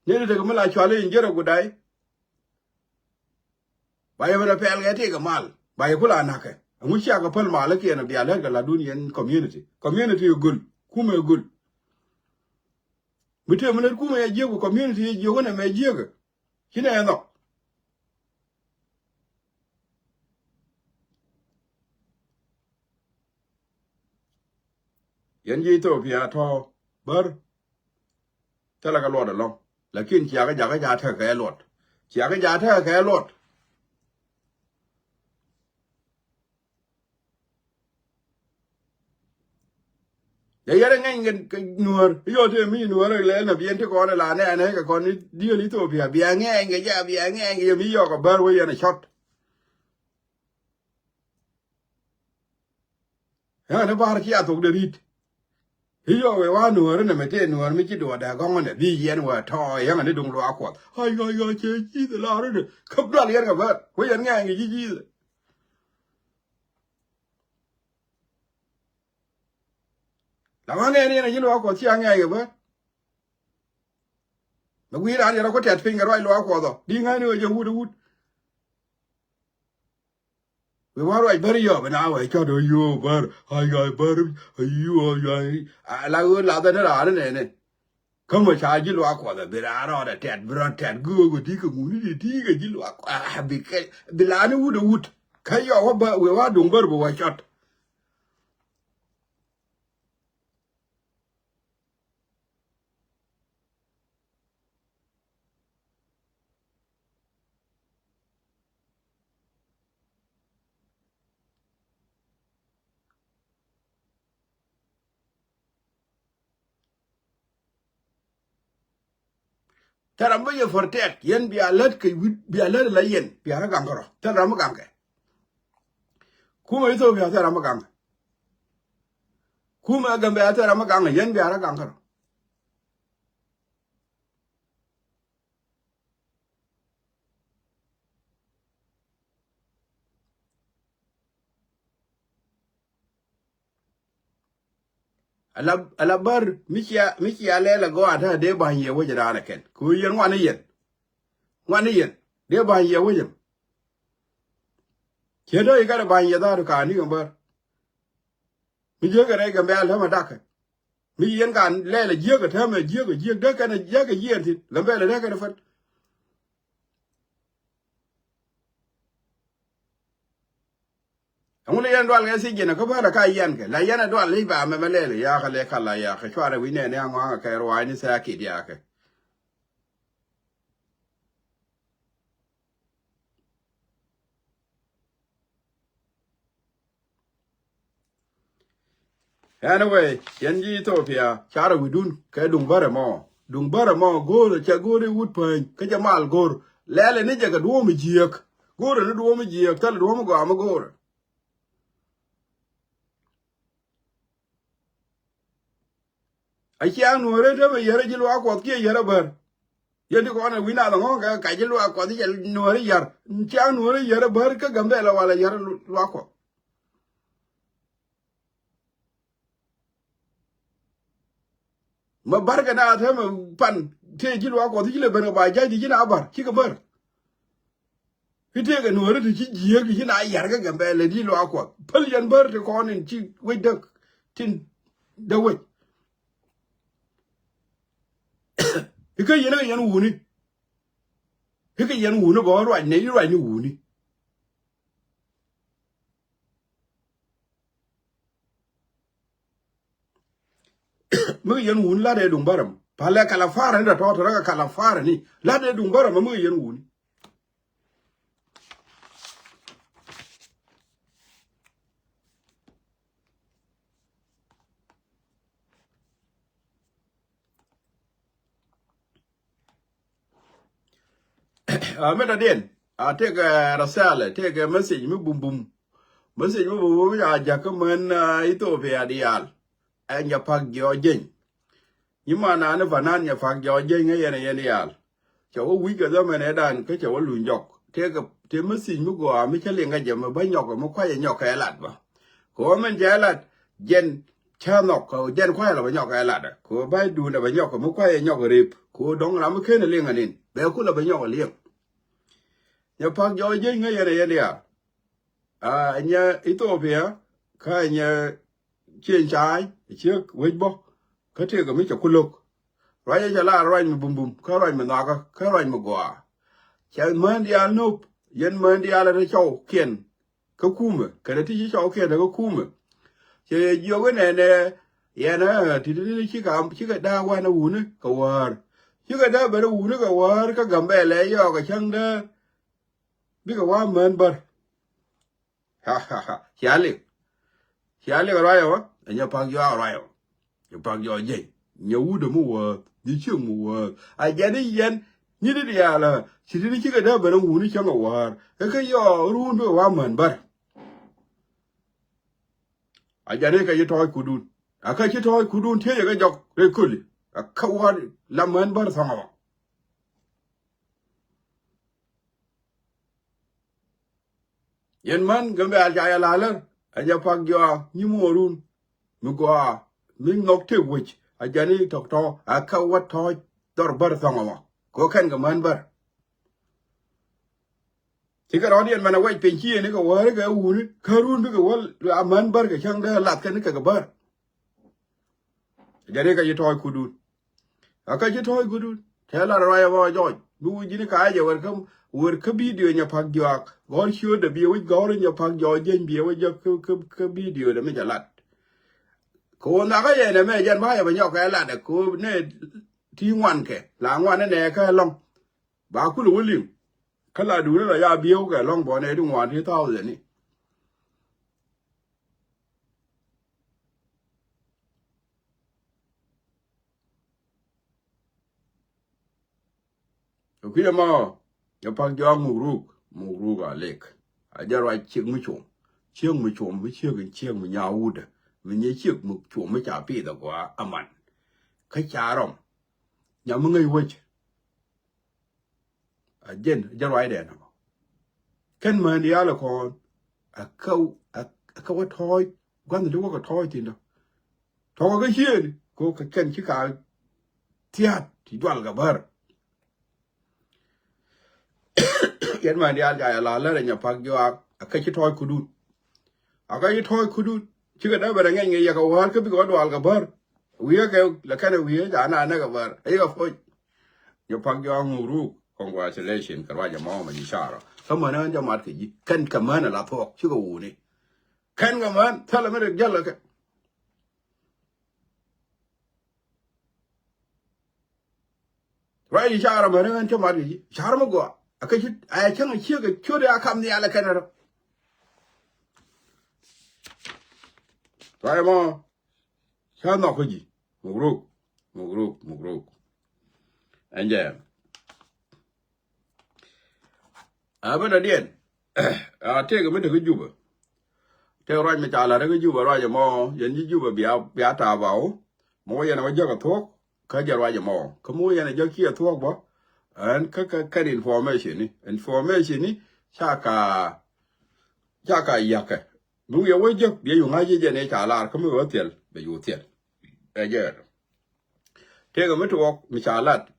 Ni ti tek mi la cuali in ji̱r ɛ ku day. Ba yɛ ben ɛ pɛl kɛ ti kɛ mal. Ba yɛ kula nakɛ. Ɛŋu cia kɛ päl malikiɛn bia lät kɛ latdun yɛn community. Community ɛ göl. Kumɛ ɛ göl. Mi tëë mi lät kumɛ yɛ jiök kɛ community yɛ jiök inɛ mɛ jiök. Ci nɛ ɛ nhɔk. Yɛn ji̱ Ethiopia tɔ̱ bär. Thilɛ kɛ luɔt ɛlɔ̱ŋ. Lakin ciakä jakä ja tekɛ kɛ luɔt. Ciakä ja tekɛ kɛ luɔt. Dee yɛrɛ ŋɛny kɛ nuäär. Iyɔ tëë mi nuäär lɛl na biɛn ti kɔn la nɛɛnɛ kɛ kɔn diël Ethiopia. Bia ŋɛny kɛ jɛ, bia ŋɛny kɛ jɛ mi yɔk kɛ bär wec yɛn ɛ cɔt. Yɛn ni bar ki a thok de rit. Hi yɔ wee wa nuɔri nɛ mɛ tee nuɔri mi ci duɔ dɛ gɔŋɔ nɛ bi yɛn wɛ tɔ yɛn ni duŋ luaak Kuɔth. Ay ay ay cɛ ji̱th la ri de. Käp dual yɛn kɛ bär. Wee yɛn ŋɛɛŋ kɛ ji̱ ji̱th. La wa ŋɛɛn yɛn a ji̱ luaak Kuɔth ci a ŋɛɛŋ kɛ bär. Mɛ wi̱i̱ raan yɛn rɔ ku tɛt piny kɛ ruac luaak Kuɔth ɔ. Di ŋa̱ni wee jɛ wut wut. Wee wa ruac bär yɔ bɛ na wee cɔt ɔ yo bär. Ay ay bär. Ay yo ay ay. A la wee lathɛ ni raan nɛnɛ. Kä mɔ ca ji̱ luaak Kuɔth ɛ bi raan rɔɔdɛ tɛt bi rɔɔd tɛt göök wee ti kɛ ŋuni ti ti kɛ ji̱ luaak Kuɔth a bi kɛ bi la ni wut ɛ wut. Kä yɔ wä bä wee wa duŋ bär bi wä cɔt. Thil ram mi yɛ protect yɛn bia lät kɛ wi̱t bia lät la yɛn bia rɔ gaŋ kärɔ thil ram mi gaŋ kɛ. Kumɛ Ethiopia thil ram mi gaŋ kɛ. Kumɛ Gambia thil ram mi gaŋ kɛ yɛn bia rɔ gaŋ kärɔ. Ala ala bär mi cia mi cia lɛl agɔaa te dee ba̱ny yɛ wec raan ɛ kɛn kɛ ɣöö yɛn ŋuan ni yɛn. Ŋuan ni yɛn dee ba̱ny yɛ wec ɛm. Ciɛ dee i̱ kɛn ɛ ba̱ny yɛ dha̱a̱r ka̱a̱ni kɛ bär. Mi jiäk kɛ rɛy Gambɛl täämɛ dakɛ. Mi yɛn ka lɛl ɛ jiäk ɛ täämɛ jiäk ɛ jiäk dee kɛn ɛ jiäk ɛ jiɛn thi̱n Gambɛl ɛ dee kɛn ɛ päl. Ɛŋu lɛ yɛn dual kɛ thiec jɛn ɛ kä bärä ka yɛn kɛ la yɛn ɛ dual i̱ ba mɛmɛ lɛl yakä lɛ kala yakä cuarɛ wi̱c nɛɛni aŋɔaŋ ɛ kɛ ruaacni thɛɛk kit yakä. Anyway, yɛn ji̱ Ethiopia carɛ wi̱dun kɛ duŋ bärɛ mɔ. Duŋ bärɛ mɔ go̱o̱rɛ cɛ go̱o̱ri wut päny kä jɛ mal go̱o̱r. Lɛlɛ ni jɛ kɛ duɔ̱ɔ̱m jiääk. Go̱o̱rɛ ni duɔ̱ɔ̱m jiääk thilɛ duɔ̱ɔ̱m gɔaa mi go̱o̱rɛ. A ciaŋ nuɔ̱ɔ̱rä te mɛ yärä ji̱ luaak Kuɔth kiɛ yärä bär. Yɛn ti kɔn ɛ wi̱n nath ɛŋɔ̱ kɛ ka ji̱ luaak Kuɔth i̱ cɛ nuɔ̱ɔ̱rä yär. Ciaŋ nuɔ̱ɔ̱rä yärä bär kä Gambɛl ɛ walɛ yärä luaak Kuɔth. Mɛ bär kɛ na te mɛ pan te ji̱ luaak Kuɔth i̱ ci lɛ ben kɛ ba ja̱c ti ji̱ na bär cikɛ bär. I̱ tëëkɛ nuɔ̱ɔ̱ri ti ci jiääk ti ci na yar kä Gambɛl ɛ di luaak Kuɔth päl yɛn bär ti kɔn in ci wec däk tin däk wec. I̱ kä yɛn kä yɛn wuni. I̱ kä yɛn wuni bä ruac nɛ i̱ ruac ni wuni. Mi yɛn wun lat ɛ duŋ bärä mɔ. Palɛ kala farä ni tɔ̱tɔ̱ rɛ kɛ kala farä ni lat ɛ duŋ bärä mɔ mi yɛn wun. A mi dɔ̱diɛn a tëëkɛ rasala tëëkɛ message mi bumbum. Message mi bumbum mi ca jakä män Ethiopia diaal. Ɛ Nyapak Jiɔk Jieny. Nyi man nani fanan Nyapak Jiɔk Jieny ŋäc yɛn ɛ yɛn diaal. Cɛ wä wi̱c kɛ dhamɛn ɛ dan kä cɛ wä luny jɔk. Tëëkɛ tëë message mi gɔaa mi cä liŋ kä jɛ mi bä nyɔk mi kuacɛ nyɔk kɛ lat bä. Kɛ wä min cɛ lat jɛn cä nhɔk kɛ jɛn kua̱c lɛ bɛ nyɔk ɛ lat kɛ ɣöö ba̱y duundɛ bɛ nyɔk mi kua̱c ɛ nyɔk rip kɛ ɣöö dɔ̱ŋ ram mi ken ɛ liŋ anin bɛ kulɛ bɛ nyɔk ɛ liŋ. Nyapak Jiɔk Jieny ŋäc yɛn ɛ yɛn diaal. Aa, nyɛ Ethiopia, kä nyɛ Cieŋ Ca̱a̱ny, ciek wec bä, kä tëëkɛ mi cɛ ku lo̱k. Ruac ɛ cɛ lar ruac mi bumbum, kä ruac mi nhɔakä, kä ruac mi gɔaa. Cɛ mään diaal nöp, yɛn mään diaal ɛ te cɔwkiɛn kä kumɛ, kɛnɛ ti ci cɔwkiɛn te kä kumɛ. Cɛ yɛ jiök inɛnɛ, yɛn ɛ, ti ti ti cikɛ, cikɛ da̱a̱k wanɛ wuni kɛ wäär. Cikɛ da̱a̱k ben wuni kɛ wäär, kä Gambɛlɛ yɔɔk ɛ cäŋ däär. Bikɛ wa mään bär. Cia liŋ. Cia liŋ ruac ɛ wä. Ɛ nyɛ pak jɔak ruac ɛ wä. Nyɛ pak jɔak jeny. Nyɛ wut ɛ mi wäth. Nyɛ ciek mi wäth. A jɛn i̱ yɛn. Nyi di diaal ɛ. Ci di ni cikɛ dee ben ɛ wuni cäŋ ɛ wäär. Ɛ kä yɔɔ ruun bikɛ wa mään bär. A jɛn i̱ kɛ ci tɔɔc kudun. A kä ci tɔɔc kudun tiecɛ kɛ jɔk rɛy köli. A kä wa la mään bär thɔŋ ɛ wä. Yɛn män Gambɛl ca yɛ lalär, a jɛ pak jɔak nyi muɔrun mi gɔaa mi nhɔk tëk wec a jani tɔk tɔ a kä wä tɔɔc dhɔr bär thɔŋ ɛmɔ. Kɛ kɛn kɛ män bär. Cikɛ rɔɔdiɛn mɛn a wɛc piny ci yɛn ikɛ wäri kɛ wuni kä run bikɛ wä a män bär kɛ cäŋ dee lath kɛn ikɛ kɛ bär. Jɛn i̱ kä ci tɔɔc kudun. A kä ci tɔɔc kudun. Cɛ lat ruac ɛ bä jɔɔc. Bi wi̱c ji̱n ka jɛ wer kä, wer kä bidio nyɛ pak jɔak. Gɔ̱r ciötdɛ biɛ wi̱c gɔ̱r nyɛ pak jɔɔc jieny biɛ wi̱c jɛ kä, kä, kä bidio dɛ mi cɛ lat. Kɛ ɣöö nhɔakä yɛn ɛmɛ jɛn ba yɛ bɛ nyɔk kɛ lat ɛ kɛ ɣöö nɛ ti ŋuan kɛ. La ŋuan inɛ kä ɛlɔ̱ŋ. Ba kulɛ wä liŋ. Kä la duuni la ya bieu kɛ lɔ̱ŋ bɔ nɛ ti ŋuan ti thousand ni. Kui̱dɛ mɔ, jɛ pak jɔak mukruk, mukruk a lek. A jɛ ruac ciek mi cuɔm. Ciek mi cuɔm, mi ciek in ciek mi nya wutdä. Mi nyɛ ciek mi cuɔm mi ca pith a gɔaa aman. Kä ca rɔm. Nyam mi ŋäc wec. A jɛn, a jɛn ruacdɛ nɔmɔ. Kɛn män diaal ɛ kɔn. A kä, a, a kä wä tɔɔc. Gua̱n ti wä kɛ tɔɔc thi̱n dɔ. Tɔɔk kä ciëëni. Ko kɛ kɛn ci ka thia̱a̱t ti dual kɛ bär. Yɛn män diaal ca yɛ la lär ɛ nyɛ pak jɔak. A kä ci tɔɔc kudun. A kä ci tɔɔc kudun. Cikɛ dee ben ɛ ŋɛny ŋɛc yɛ kɛ wäär kä bikɛ wä dual kɛ bär. Wi̱i̱ kɛ lɛ kɛn ɛ wi̱i̱ ca na nɛ kɛ bär. Ɛ yɛ kɛ puɔ̱ny. Jɛ pak jɔak mukruk, congratulations kɛ ruac ɛmɔ mɛ ji̱ carɔ. Kä män ɣän jɛ mat kɛ ji̱ kɛn kɛ män ala thuɔk cikɛ wuni. Kɛn kɛ män thilɛ mi rik jäl kɛ. Ruac ji̱ carɔ män ɣän jɛ mat kɛ ji̱ carɔ mi gɔaa. Akɛ ci a cäŋ a ciek kɛ ciöt a kam nhial kɛn rɔ. Ruac ɛmɔ. Ca nhɔk kä ji̱. Mukruk. Mukruk. Mukruk. Ɛn jɛ. A ben a diɛn. A tëëk mi te kä Jubɛ. Tëëk ruac mi ca la̱t kä Jubɛ ruac ɛmɔ. Yɛn ji̱ Jubɛ bia, bia ta̱a̱ ba wä. Mɔ yɛn a wä jäk a thuɔ̱k. Kä jɛ ruac ɛmɔ. Kä mɔ yɛn a jäk ci a thuɔ̱k bä. Ɛn kä, kä, kɛn information ni. Information ni. Ca ka, ca ka yakɛ. Mi wiɛ wä jek, biɛ yuŋ a jiɛ jɛ ni ca lar, kä mi wä thiɛl, bɛ yu thiɛl. Ɛ jɛ. Tëëkɛ mi tuɔɔk, mi ca lat.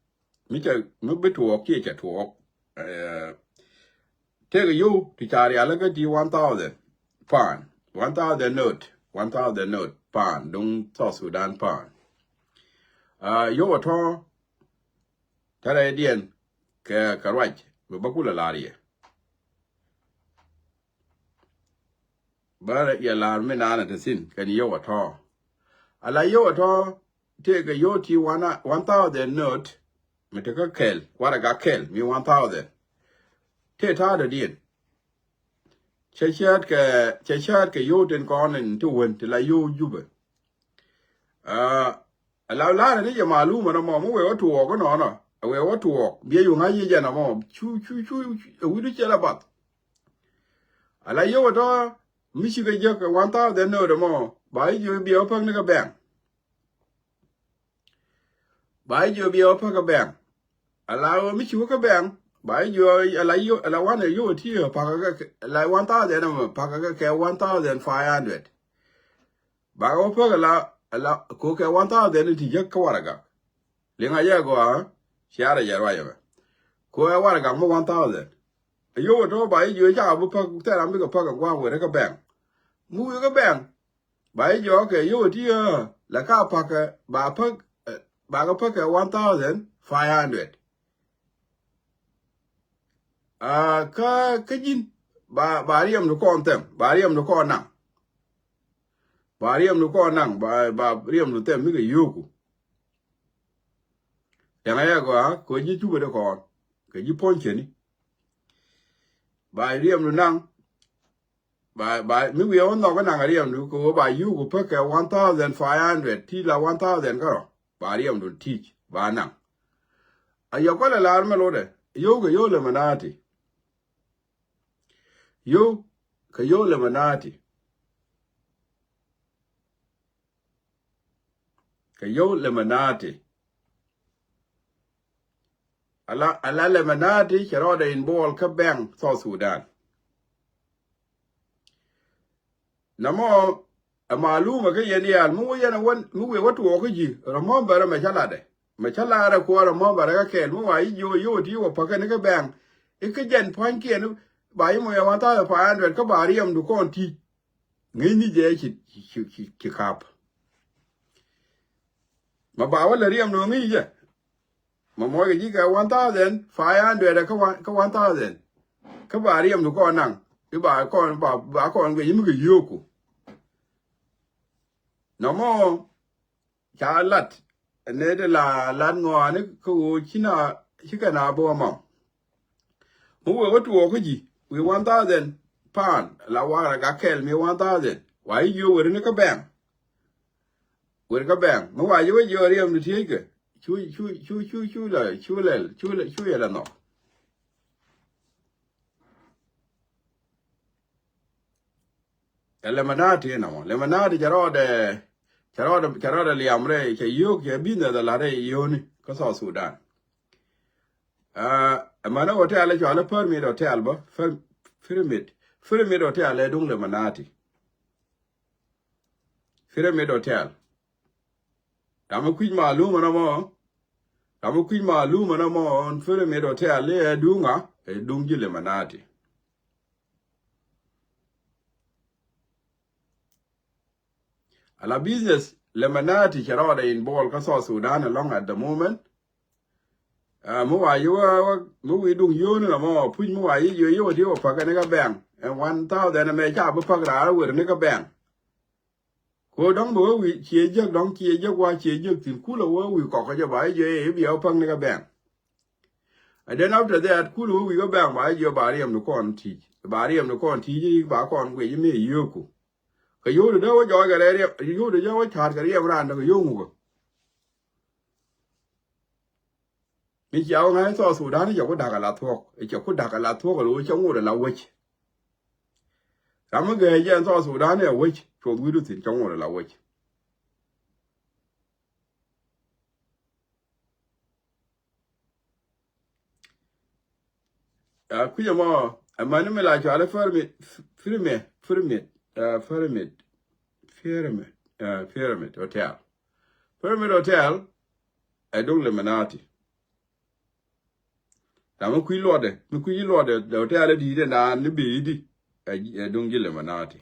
Mi cɛ, mi bi tuɔɔk, kiɛ cɛ tuɔɔk. Ɛ, tëëkɛ yow, ti ca rial kä ti one thousand pound. One thousand note, one thousand note pound, duŋ South Sudan pound. Ɛ, yow a tɔ̱, tɛrɛ diɛn, kɛ, kɛ ruac, bi bä kulɛ lar yɛ. Bä yɛ lar mi naan a te thi̱n kɛn yio̱w a tɔ̱. Ala yio̱w a tɔ̱ tëëkɛ yio̱w ti one, one thousand note mi te kä kɛl, warɛga kɛl mi one thousand. Tëë ta̱a̱ dɔ̱diɛn. Cɛ cäät kɛ, cɛ cäät kɛ yio̱w tin kɔn in ti wen ti la yio̱w Jubɛ. Aa, ala la̱rä ni jɛ malum ɛn ɛmɔ, mi wee wä tuɔɔk ɛnɔnɔ, ɛ wee wä tuɔɔk, biɛ yuŋ a yic ɛn ɛmɔ, cu, cu, cu, cu, ɛ wi̱du cɛ la bath. Ala yio̱w ɛ tɔ̱, mi cikɛ jek ɛ one thousand note ɛmɔ, ba ji̱ jiök biɛ wä päk ni kɛ bɛŋ. Ba ji̱ jiök biɛ wä päk kɛ bɛŋ. Ala ɣöö mi ci wä kä bɛŋ, ba ji̱ jiök, ala yio̱w, ala wanɛ yio̱w ɛ ti ɛ pakä kɛ, ala one thousand ɛmɔ, pakä kɛ, kɛ one thousand five hundred. Bakɛ wä päk ala, ala, ko kɛ one thousand in ti jek kä warɛgak. Liŋ a jɛ gɔaa, ciarɛ jɛ ruacɛ mɛ. Ko ɛ warɛgak mi one thousand. Yio̱w ɛ tɔ̱ ba ji̱ jiök ca bi päk, thil ram bikɛ päk ɛ gua̱a̱k wër kä bank. Mi wëë kä bank, ba ji̱ jiök kɛ yio̱w ɛ ti ɣä la ka pa̱kɛ, ba päk, ɛ, ba kɛ päk kɛ one thousand five hundred. Aa, kä, kä ji̱n ba, ba riɛmdu kɔn thɛm, ba riɛmdu kɔn naŋ. Ba riɛmdu kɔn naŋ, ba, ba riɛmdu thɛm mi kɛ yio̱o̱ku. Tɛŋɛ yɛ gɔaa kɛ ji̱ cupɛ di kɔn kɛ ji̱ puɔ̱ny cɛni. Ba riɛmdu naŋ, ba, ba mi wiɛ wä nhɔk kä naŋ riɛmdu kɛ ɣöö ba yio̱o̱ku päk kɛ one thousand five hundred ti la one thousand kärɔ. Ba riɛmdu ti̱i̱c ba naŋ. A yɛ kɔlɛ lar mɛ lotdɛ yio̱w kɛ yio̱w lɛ mɛ naati. Yio̱w kɛ yio̱w lɛ mɛ naati. Kɛ yio̱w lɛ mɛ naati. Ala, ala lɛ mɛ naati cɛ rɔɔdɛ involve kä bank South Sudan. Namɔ ɛ malumɛ kä yɛn diaal mi wä yɛn ɛ wän mi wëë wä tuɔɔk kä ji̱ rɛ mɔ̱mbɛrɛ mɛ cä latdɛ. Mɛ cä latdɛ kuɔɔrɛ mɔ̱mbɛrɛ kä kɛɛl mi wa i̱ jiö yio̱w ti wä päkä ni kä bank. I̱ kä jɛn pua̱nykiɛn ba i̱ mɔ yɛ one thousand five hundred kä ba riɛmdu kɔn ti̱i̱c. Ŋi̱i̱cni jɛ ci, ci, ci, ci kap. Ma ba wä lɛ riɛm nɔ ŋi̱i̱c jɛ. Ma mɔc kɛ ji̱ kɛ one thousand five hundred kä one, kä one thousand. Kä ba riɛm du kɔn naŋ i̱ ba kɔn, ba, ba kɔn guic i̱ mi kɛ yio̱o̱ku. Nɔmɔ ca lat. Nɛ ti la lat ŋɔaani kä ɣöö ci na, ci kɛ na bä wä mam. Mi wëë wä tuɔɔk kä ji̱ wi̱i̱ one thousand pound la warɛ gak kɛl mi one thousand. Wa i̱ jiö weri ni kä bank. Weri kä bank mi wa jiö wä jiö riɛm ni tieckä. Cu, cu, cu, cu, cu la, cu lɛl, cu lɛl, cu yɛ la nhɔk. Ɛ lɛ mɛ naati inɔ mɔ lɛ mɛ naati cɛ rɔɔdɛ, cɛ rɔɔdɛ, cɛ rɔɔdɛ liam rɛy cɛ yio̱o̱k cɛ business ala rɛy yio̱o̱ni kä South Sudan. Aa, ɛmɛnɛ hotel ɛ cɔal ɛ Pyramid Hotel bä, Pyr-, Pyramid, Pyramid Hotel ɛ duŋ lɛ mɛ naati. Pyramid Hotel. Ram mi kui̱c malum ɛn ɛmɔ, ram mi kui̱c malum ɛn ɛmɔ, Pyramid Hotel i̱ ɛ duŋ ŋa, ɛ duŋ ji̱ lɛ mɛ naati. Ala business lɛ mɛ naati cɛ rɔɔdɛ involve kä South Sudan ɛlɔ̱ŋ at the moment. Aa, mi wa yi wä, wä, mi wi̱i̱ duŋ yio̱o̱ni nɔmɔ puc mi wa yi yio̱o̱ yio̱o̱ ti wä päkä ni kä bank. Ɛn one thousand ɛmɛ ca bi päk raar wër ni kä bank. Ko dɔ̱ŋ bɛ wä wi̱i̱ ciɛ jek dɔ̱ŋ ciɛ jek wa ciɛ jek thi̱n kulɛ wä wi̱i̱ kɔk kä jɛ ba yi jiö i̱ bia wä päk ni kä bank. And then after that kulɛ wä wi̱i̱ kä bank ba yi jiö ba riɛm ni kɔn ti̱i̱c. Ba riɛm ni kɔn ti̱i̱c i̱ ba kɔn guic i̱ mi yio̱o̱ku. Kɛ yio̱o̱ di dee wä jɔɔc kɛ rɛy riɛm, yio̱o̱ di dee wä ca̱a̱t kɛ riɛm raan dee kɛ yio̱o̱ ŋukä. Mi cia wä ŋa̱c South Sudan cɛ ku da̱k ala thuɔ̱k, cɛ ku da̱k ala thuɔ̱k ala wä cɛ ŋot ala wec. Ram mi gɛɛ jɛ South Sudan ɛ wec, cuɔth wi̱i̱du thi̱n cɛ ŋot ala wec. Aa, kui̱c ɛmɔ, ɛmɛni mi la cuali Pyramid, Pyramid, Pyramid, aa, Pyramid, Pyramid, aa, Pyramid Hotel. Pyramid Hotel ɛ duŋ Illuminati. Ram mi kui̱ luɔtdɛ, mi kui̱ ji̱ luɔtdɛ, dɛ hotel ɛ di̱i̱t ɛ naan ni bi̱i̱ di, ɛ, ɛ duŋ ji̱ Illuminati.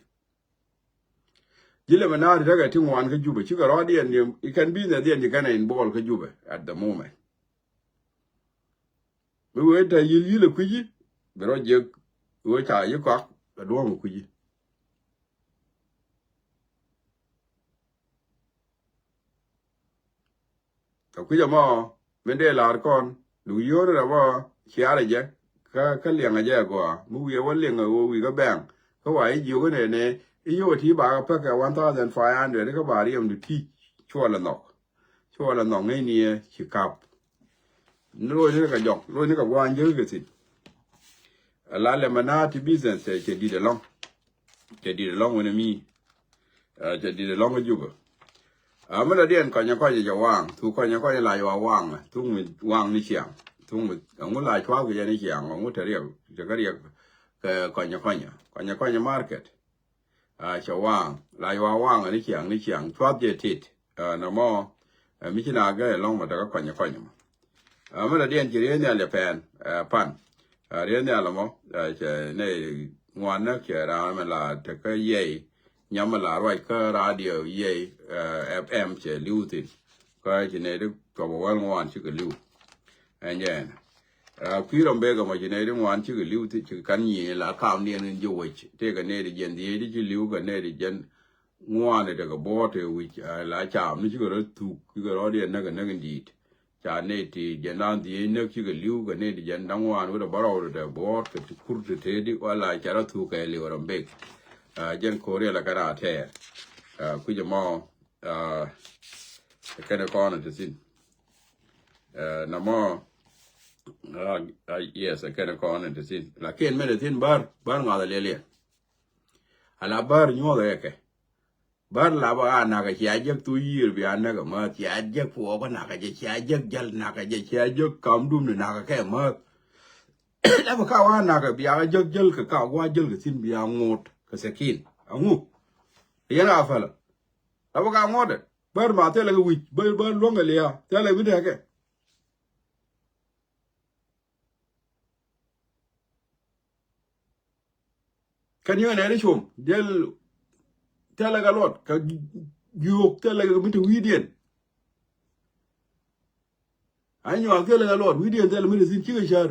Ji̱ Illuminati tekɛ ti ŋuan kä Jubɛ, cikɛ rɔɔdiɛn ni, i̱ kɛn business diɛn ci kɛn ɛ involve kä Jubɛ at the moment. Mi wee te yil yil ɛ kui̱ci, bi rɔ jiɛk, wee ca yi kɔak, ɛ duɔ̱ɔ̱ŋ ɛ kui̱ci. Kɛ kui̱c ɛmɔ min dee la̱r kɔn, duk yio̱o̱ni rɛ bä ciaarɛ jɛ, kä, kä liɛŋɛ jɛ ɛ gɔaa. Mi wiɛ wä liɛŋɛ ɣöö wi̱i̱ kä bɛ̈ɛ̈ŋ, kä wa i̱ jiök inɛnɛ, i̱ yio̱w ɛ ti bakɛ pek kɛ one thousand five hundred, kä ba riɛmdu ti̱i̱c, cuɔl ɛ nhɔk. Cuɔl ɛ nhɔk ŋäcni ɛ ci kap. Ni lo̱cni kɛ jɔk, lo̱cni kɛ gua̱a̱ny jek kɛ thi̱n. Ala Illuminati business cɛ, cɛ di̱t ɛlɔ̱ŋ. Cɛ di̱t ɛlɔ̱ŋ wänɛ mi. Ɛ, cɛ di̱t ɛlɔ̱ŋ kä Jubɛ. Ɛ, mi dɔ̱diɛn kɔnyɛ kɔnyɛ cɛ waŋ. Thuk kɔnyɛ kɔnyɛ la yua waŋ. Thuk mi waŋ ni ciaŋ. Thuk mi, ɛŋu la cuath kɛ jɛ ni ciaŋ. Ɛŋu te riɛk, te kä riɛk kɛ kɔnyɛ kɔnyɛ. Kɔnyɛ kɔnyɛ market. Aa, cɛ waŋ. La yua waŋ ni ciaŋ, ni ciaŋ. Cuath jɛ tit. Aa, nɔmɔ, ɛ, mi ci na gɛ ɛlɔ̱ŋ mɔ te kä kɔnyɛ kɔnyɛ mɔ. Aa, mi dɔ̱diɛn ci riee nhial jɛ pɛn, ɛ, pan. Ɛ, riɛn nhial ɛmɔ, ɛ, cɛ nɛy ŋuan näk cɛ raan mɛ la tekä yɛy, nyam mɛ la ruac kä radio yɛy, ɛ, F M cɛ li̱w thi̱n. Kä ci nɛy ti cuɔp ɛ wäl ŋuan cikɛ li̱w. Ɛn jɛ ɛn. Ɛ, kui̱ rɔm bek ɛmɔ ci nɛy ti ŋuan cikɛ li̱w thi̱n, cikɛ kan nyieny la kamdiɛn in ji̱ wec. Tëëkɛ nɛy ti jiɛn dhieec ti ci li̱w kɛ nɛy ti jiɛn ŋuan ɛ tekɛ buɔ̱ɔ̱t ɛ wi̱c, ɛ, la cam ni cikɛ rɔ thuk, cikɛ rɔ diɛn näk ɛ näk in di̱i̱t. Ca nɛy ti jiɛn da̱ŋ dhieec näk cikɛ li̱w kɛ nɛy ti jiɛn da̱ŋ ŋuan wut ɛ bärɔw ti te buɔ̱ɔ̱t kɛ ti kur ti te di wala ca rɔ thuk kɛ li̱w rɔ bek. Ɛ, jiɛn ko̱r yɛl ɛ kɛn a tɛɛr. Ɛ, kui̱c ɛmɔ, ɛ, ɛ kɛn ɛ kɔn ɛ ti thi̱n. Ɛ, nɔmɔ, ɛ, ɛ, yes, ɛ kɛn ɛ kɔn ɛ ti thi̱n. Lakin min ɛ thi̱n bär, bär ŋa̱th ɛ liɛliɛn. Ala bär nyuɔth ɛ kɛ. Bär la ba a nakä cia jek thu yiër bia näk ɛ mäth, cia jek puɔk kä nakä jɛ, cia jek jäl nakä jɛ, cia jek kamdun ni nakä kɛ mäth. La ba ka wa nakä bia jek jäl kɛ ka wa jäl kɛ thi̱n bia ŋot kɛ sekin. Aŋu. Yɛn a fäl. La ba ka ŋot ɛ. Bär ma thilɛ kɛ wi̱c, bär, bär luäŋ kɛ lia, thilɛ wi̱dɛ kɛ. Kɛn yöö nɛɛni com, diɛl thilɛ kɛ luɔt, kɛ gi̱o̱k thilɛ kɛ mi te wi̱i̱diɛn. A nyuak thilɛ kɛ luɔt, wi̱i̱diɛn thilɛ mi te thi̱n cikɛ cär.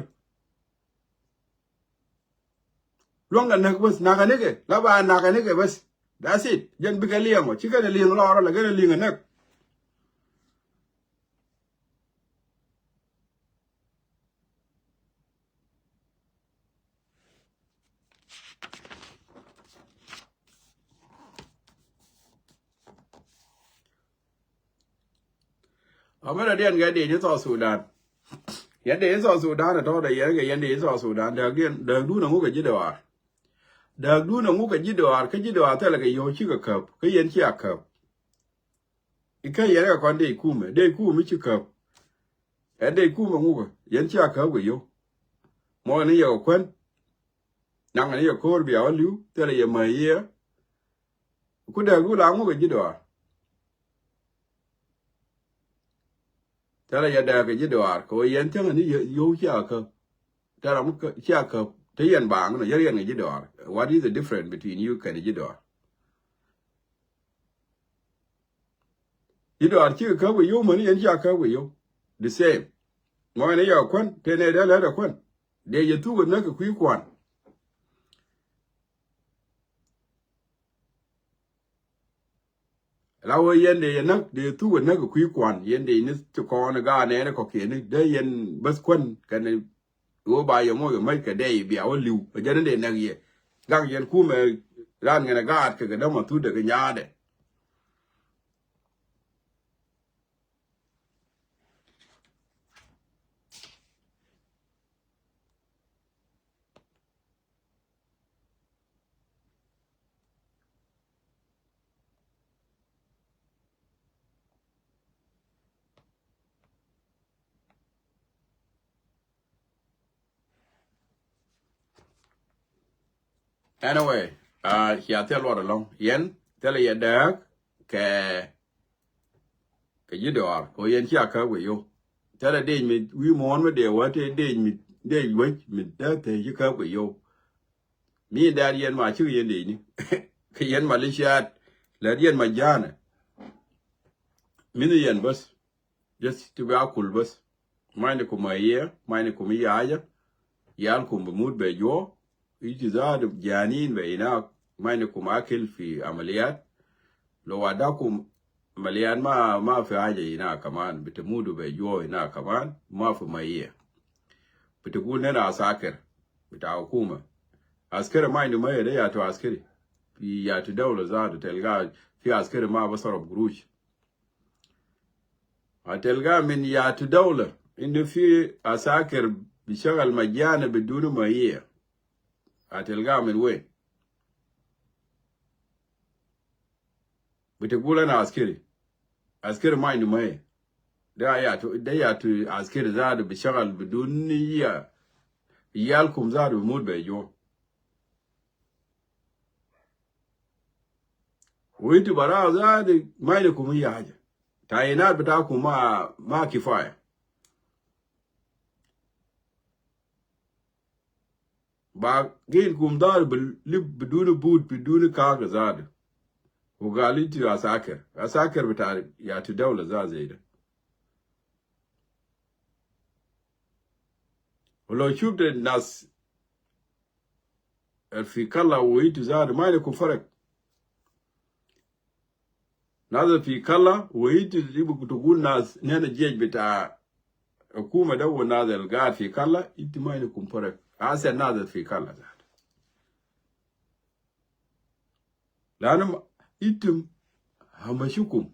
Luäŋ kɛ näk bäth, nakä nikɛ, la ba nakä nikɛ bäth. That's it. Jɛn bikɛ liɛŋ ɔ, cikɛ ni liɛŋ lɔrɔ, la kɛn ni liɛŋ ɛ näk. Amɛn a diɛn kɛ diɛn i̱ South Sudan. Yɛn diɛn i̱ South Sudan ɛ tɔ̱ dɛ yɛn kɛ yɛn diɛn i̱ South Sudan. Dääk diɛn, dääk dun aŋu kɛ ji̱ dɔaar. Dääk dun aŋu kɛ ji̱ dɔaar, kä ji̱ dɔaar thilɛ kɛ yio̱w cikɛ käp, kä yɛn cia käp. Ikä yɛn kɛ kɔn dee kumɛ, dee kumɛ ci käp. Ɛ dee kumɛ ŋukɛ, yɛn cia käp kɛ yio̱w. Mɔ ni yɛ kɛ kuän. Naŋ ni yɛ ko̱o̱r bia wä li̱w, thilɛ yɛ mäc yɛ. Ku dääk du la ŋukɛ ji̱ dɔaar. Thilɛ yɛ dääk kɛ ji̱ dɔaar, kɛ wä yɛn thiäŋɛ ni yɛ, yio̱w cia käp. Thilɛ ŋu kä, cia käp, te yɛn baaŋ nɔ, yɛn yɛn kɛ ji̱ dɔaar. What is the difference between you kɛn ji̱ dɔaar? Ji̱ dɔaar cikɛ käp kɛ yio̱w mäni yɛn cia käp kɛ yio̱w. The same. Mɔ ɛn ɛ yɛ kuän, te nɛ dee lät ɛ kuän. Dee yɛ thuk ɛ näk kɛ kui̱ kuan. La wee yɛn dee yɛ näk, dee thuk ɛ näk kɛ kui̱ kuan. Yɛn dee ni ti kɔn ɛ gaat nɛɛni kɔkiɛni. Dee yɛn bäth kuän kɛn ɛ Ɣöö ba yɛ moc kɛ mac kɛ dɛy bia wä li̱w. Ɛ jɛn in dee näk yɛ. Gaŋ yɛn kumɛ ran ŋɛn ɛ gaat kɛ kɛ dämɔ thut dɛ kɛ nyaadɛ. Anyway, uh, cia thil luɔt ɛlɔ̱ŋ. Yɛn thilɛ yɛ dääk kɛ, kɛ ji̱ dɔaar. Kɛ yɛn cia käp kɛ yio̱w. Thilɛ dec mi wi̱i̱ muɔ̱ɔ̱n mi dee wä te dec mi dec wec mi dääk te ci käp kɛ yio̱w. Mi in dɛɛr yɛn ma cikɛ yɛn dec ni. Kɛ yɛn ma li ciaat. Lät yɛn ma ja̱a̱nɛ. Min yɛn bäth. Just ti bɛ a kul bäth. Ma̱a̱ni kum a yiëë, ma̱a̱ni kum i̱ ya̱a̱cä. Yal kum bi mut bɛ juɔ̱ɔ̱. I̱ ti zaadu ja̱a̱niin bɛ inak. Ma̱a̱ni kum a kil fi amaliyat. Lo wa da kum amaliyat ma, ma fi haja inak kaman. Bi ti mudu bɛ juɔ̱ɔ̱ inak kaman. Ma fi mayiɛ. Bi ti gul nena asakir. Bi ta hukuma. Askari ma̱a̱ni mayiɛ de yatu askari. Fi yatu dawla zaadu telga fi askari ma basarab gurush. Hatelga min yatu dawla, indu fi asakir bishtagal majana biduni mayiya. Hatelga min wen? Bitigul ana askari. Askari ma indu mayiya. Da yatu, da yatu askari zadu bishtagal biduni ya. Yalkum zadu bimut be juwa. Wa intu bara zadu ma indakum ayi haja. Tayinat bitakum ma, ma kifaya. Ba gin kum dhar bi lib biduni but, biduni kak zadu. Wa gal inti asakir. Asakir bita yatu dawla zadu zai da. Wa lo shufta nas al fi kalla wa intu zadu ma indakum farak. Nas al fi kalla wa intu tugul nas nena jesh bita hukuma da wa nas al gaid fi kalla, intu ma indakum farak. Asa nas al fi kalla zadu. Lanu ma, intum hamashukum.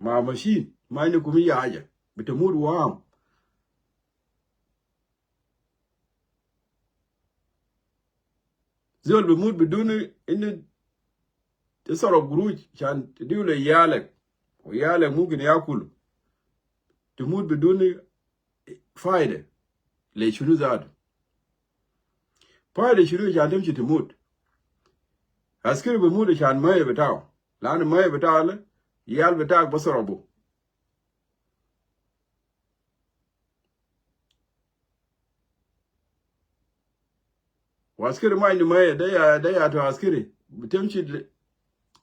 Ma mashin, ma indakum ayi haja. Bitamut wam. Zol bimut biduni inu tisarraf gurush shan tidiu le yalek. Wa yalek mumkin yakulu. Timut biduni faida. Le shunu zadu. Faida shunu shan timshi timut. Askiri bimut shan maya bitau. Lanu maya bitau le, yal bitak basarabu. Wa askiri ma indu maya, da ya, da yatu askiri. Bitimshi le,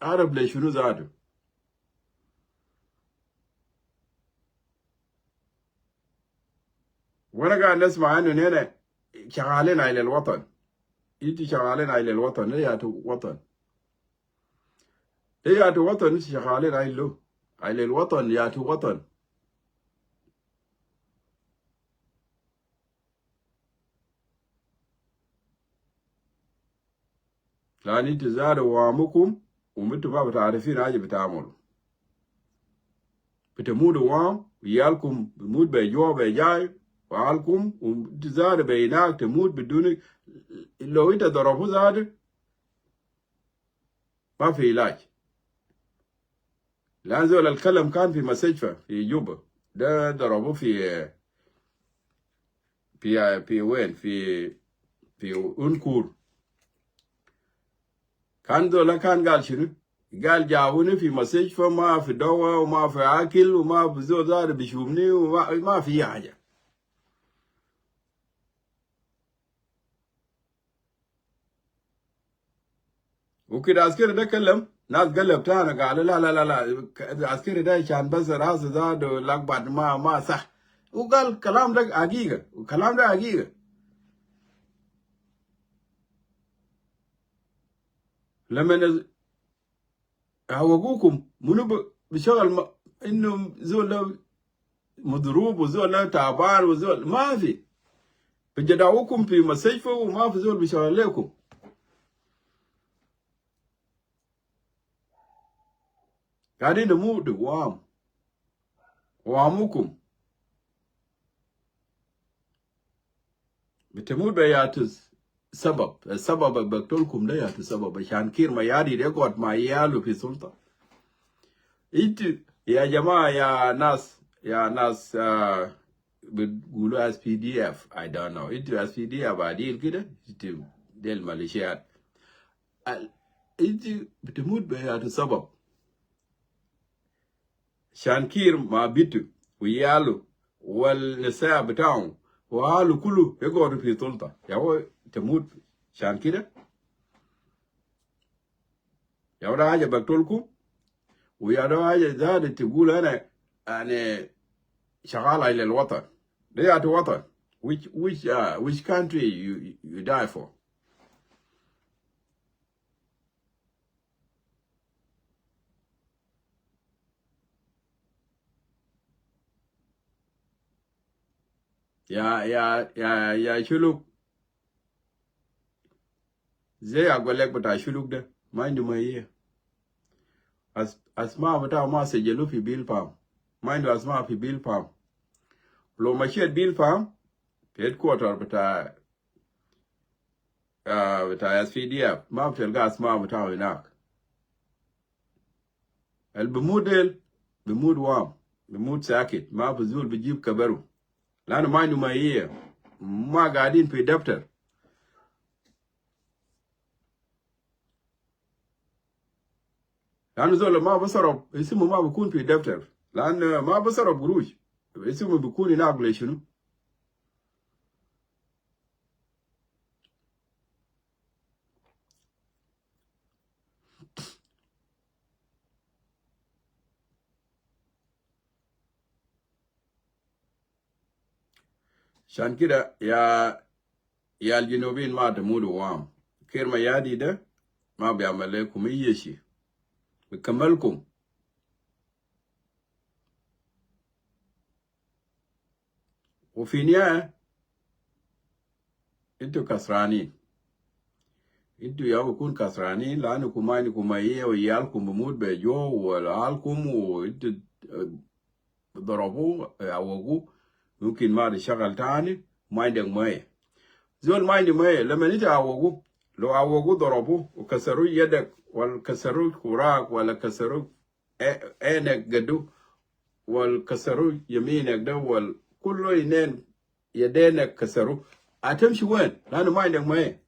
arab le shunu zadu. Wa ana gaid nisma inu nena shagalin ajil al watan. Intu shagalin ajil al watan, da yatu watan. Da yatu watan, intu shagalin ajil lo. Ajil al watan, yatu watan. Lanu intu zadu wamukum, wa intu ma bitarifin haja bitamulu. Bitamutu wam, yalkum bimut be jua be jai, wa alkum, wa intu zadu be inak tamut biduni, lo inta darabu zadu, ma fi ilaj. Lanu zol al kalam kan fi mustashfa fi Juba. Da darabu fi, fi, fi wen, fi, fi Unkur. Kan zol kan gal shunu? Gal jabuni fi mustashfa, ma fi dawa, wa ma fi akil, wa ma fi zol zadu bishufni, wa ma, ma fi haja. Wa kida askiri da kalam, nas galab tana galu la, la, la, la, askiri da shan bas ras zadu lakbat ma, ma sah. Wa gal kalam da hagiga, kalam da hagiga. Lamma hawagukum, munu bi, bi shagal ma, inu zol da madrub, wa zol da taban, wa zol, ma fi. Bi jadawukum fi mustashfa, wa ma fi zol bi shagal lekum. Gaidin namutu wam. Wamukum. Bitamut be yatu sabab. Sabab al baktulkum da yatu sabab. Shan Kiir Mayardit de gad ma yalu fi sulta. Intu, ya jamaa, ya nas, ya nas, ah, bigulu S P D F, I don't know. Intu S P D F adil kida, intu del militiat. Al, intu bitamut be yatu sabab. Shan Kiir ma bitu, wa yalu, wal nisa bitau, wa alu kulu, yagadu fi sulta. Ya wa tamut, shan kida. Ya wa da haja baktulkum, wa ya da haja zadu tigulu ana, ana shagal ajil al watan. Da yatu watan. Which, which, uh, which country you, you die for? Ya, ya, ya, ya Shuluk. Zai agwalek bita Shuluk de. Ma indu ma hiya. As-, asma bitau ma sajjalu fi Bilpam. Ma indu asma fi Bilpam. Lo mashiet Bilpam, fi headquarter bita ah, bita S P D F, ma bitalga asma bitau hinak. Al bimut del, bimut wam, bimut sakit, ma fi zol bijib kabaru. Lanu ma indu ma hiya, ma gaidin fi daftar. Lanu zol ma basaraf, isimu ma bikun fi daftar. Lanu ma basaraf gurush, isimu bikun hinak le shunu? Can kida ya, ya al Junubin ma ta mudu wam. Kir ma ya di da, ma bi amal le kum iyeshi. Bi kamal kum. Wa fi niya, intu kasrani. Intu ya bikun kasrani, lanu kum ma, kum ma iye, wa yal kum bi mut be jo, wala al kum, wa intu, eh, dorobu, eh, awogu, mumkin ma di shagal tani, ma indek maye. Zol ma indi maye, lama inta awogu, lo awogu dorobu, wa kasaru yedek, wala kasaru kurak, wala kasaru e-, enek gadu, wala kasaru yaminek da, wala kullu inen yedenek kasaru. Atam shi wen, lanu ma indek maye.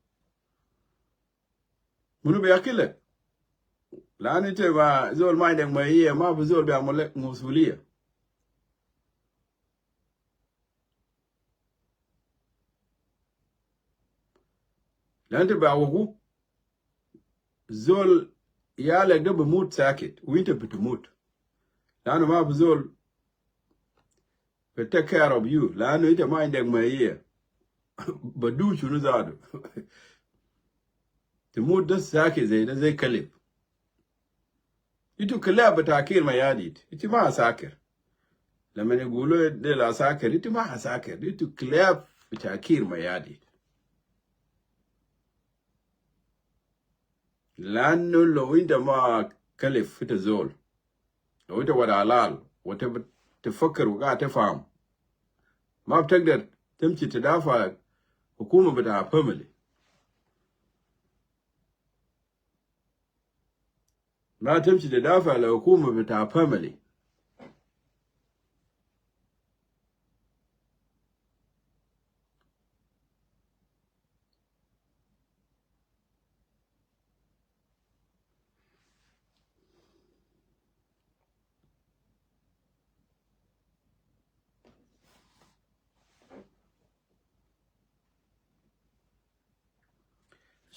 Munu bi akilek? Lanu ite ma zol ma indek ma iye, ma bi zol bi amulek musuliya. Lanu ite bi awogu, zol yalek da bi mut sakit, wa inta bi tumut. Lanu ma bi zol bi take care of you. Lanu ite ma indek ma iye. Badu shunu zadu. Tumut da sakit zai da zai kalib. Itu kilab bita Kir ma ya di. Iti ma asakir. Lama ni gulu de la asakir. Iti ma asakir. Itu kilab bita Kir ma ya di. Lanu lo inta ma kalif ita zol. Lo inta wada halal. Wa te, te fakir wa ga te faham. Ma bi takder tamshi tadafa hukuma bita family. Ma tamshi tadafa la hukuma bita family.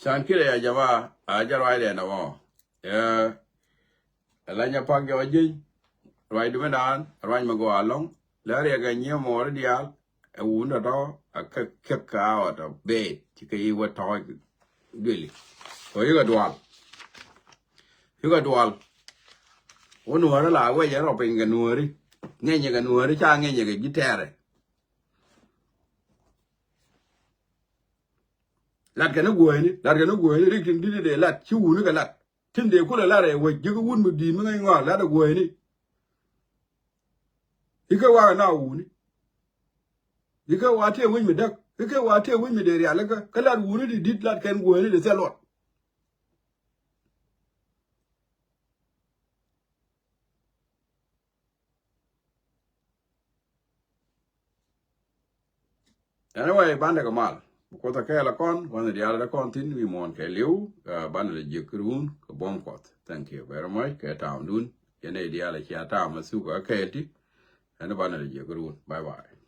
Can kida ya jama, a ja ruac dɛ na wä. Ɛ, ɛ la nya pak jɛ wä ji̱. Ruac dume dan, ruac ma gɔaa lɔŋ. Lɛ riɛk ɛ nyiɛ mɔɔri diaal. Ɛ wun tɔtɔ, a kɛ kɛ ka wä tɔ bee. Ci kɛ yi wä tɔ dueli. Kɔ yi kɛ dual. Yi kɛ dual. Wä nuɔri la wecɛ rɔ piny kɛ nuɔri. Ŋɛnyɛ kɛ nuɔri, ca ŋɛnyɛ kɛ ji̱ tɛɛrɛ. Lat kɛn i̱ guäyni, lat kɛn i̱ guäyni, rik tin di̱t i̱ dee lat, ci wuni kɛ lat. Tin dee kulɛ lat ɛ wec ji̱ kä wut mi di̱i̱t mi ŋäc ŋɔak, lat ɛ guäyni. I̱ kä wakɛ na wuni. I̱ kä wa tëë wec mi däk, i̱ kä wa tëë wec mi dee rial ikä, kä lat wuni ti di̱t, lat kɛn guäyni ti thil luɔt. Anyway, bandɛ kɛ mal. Bi Kuoth ɛ kɛɛl ɛ kɔn, banɛ diaal ɛ kɔn thi̱n wi̱i̱ muɔ̱ɔ̱n kɛɛliw, ah, banɛ lɛ jiäk kɛ run kɛ buɔ̱m Kuɔth. Thank you very much. Kɛ taamdun. Yɛn ɛ diaal ɛ cia taam ɛ thuk ɛ kɛɛl ti. Ɛn banɛ lɛ jiäk kɛ run. Bye bye.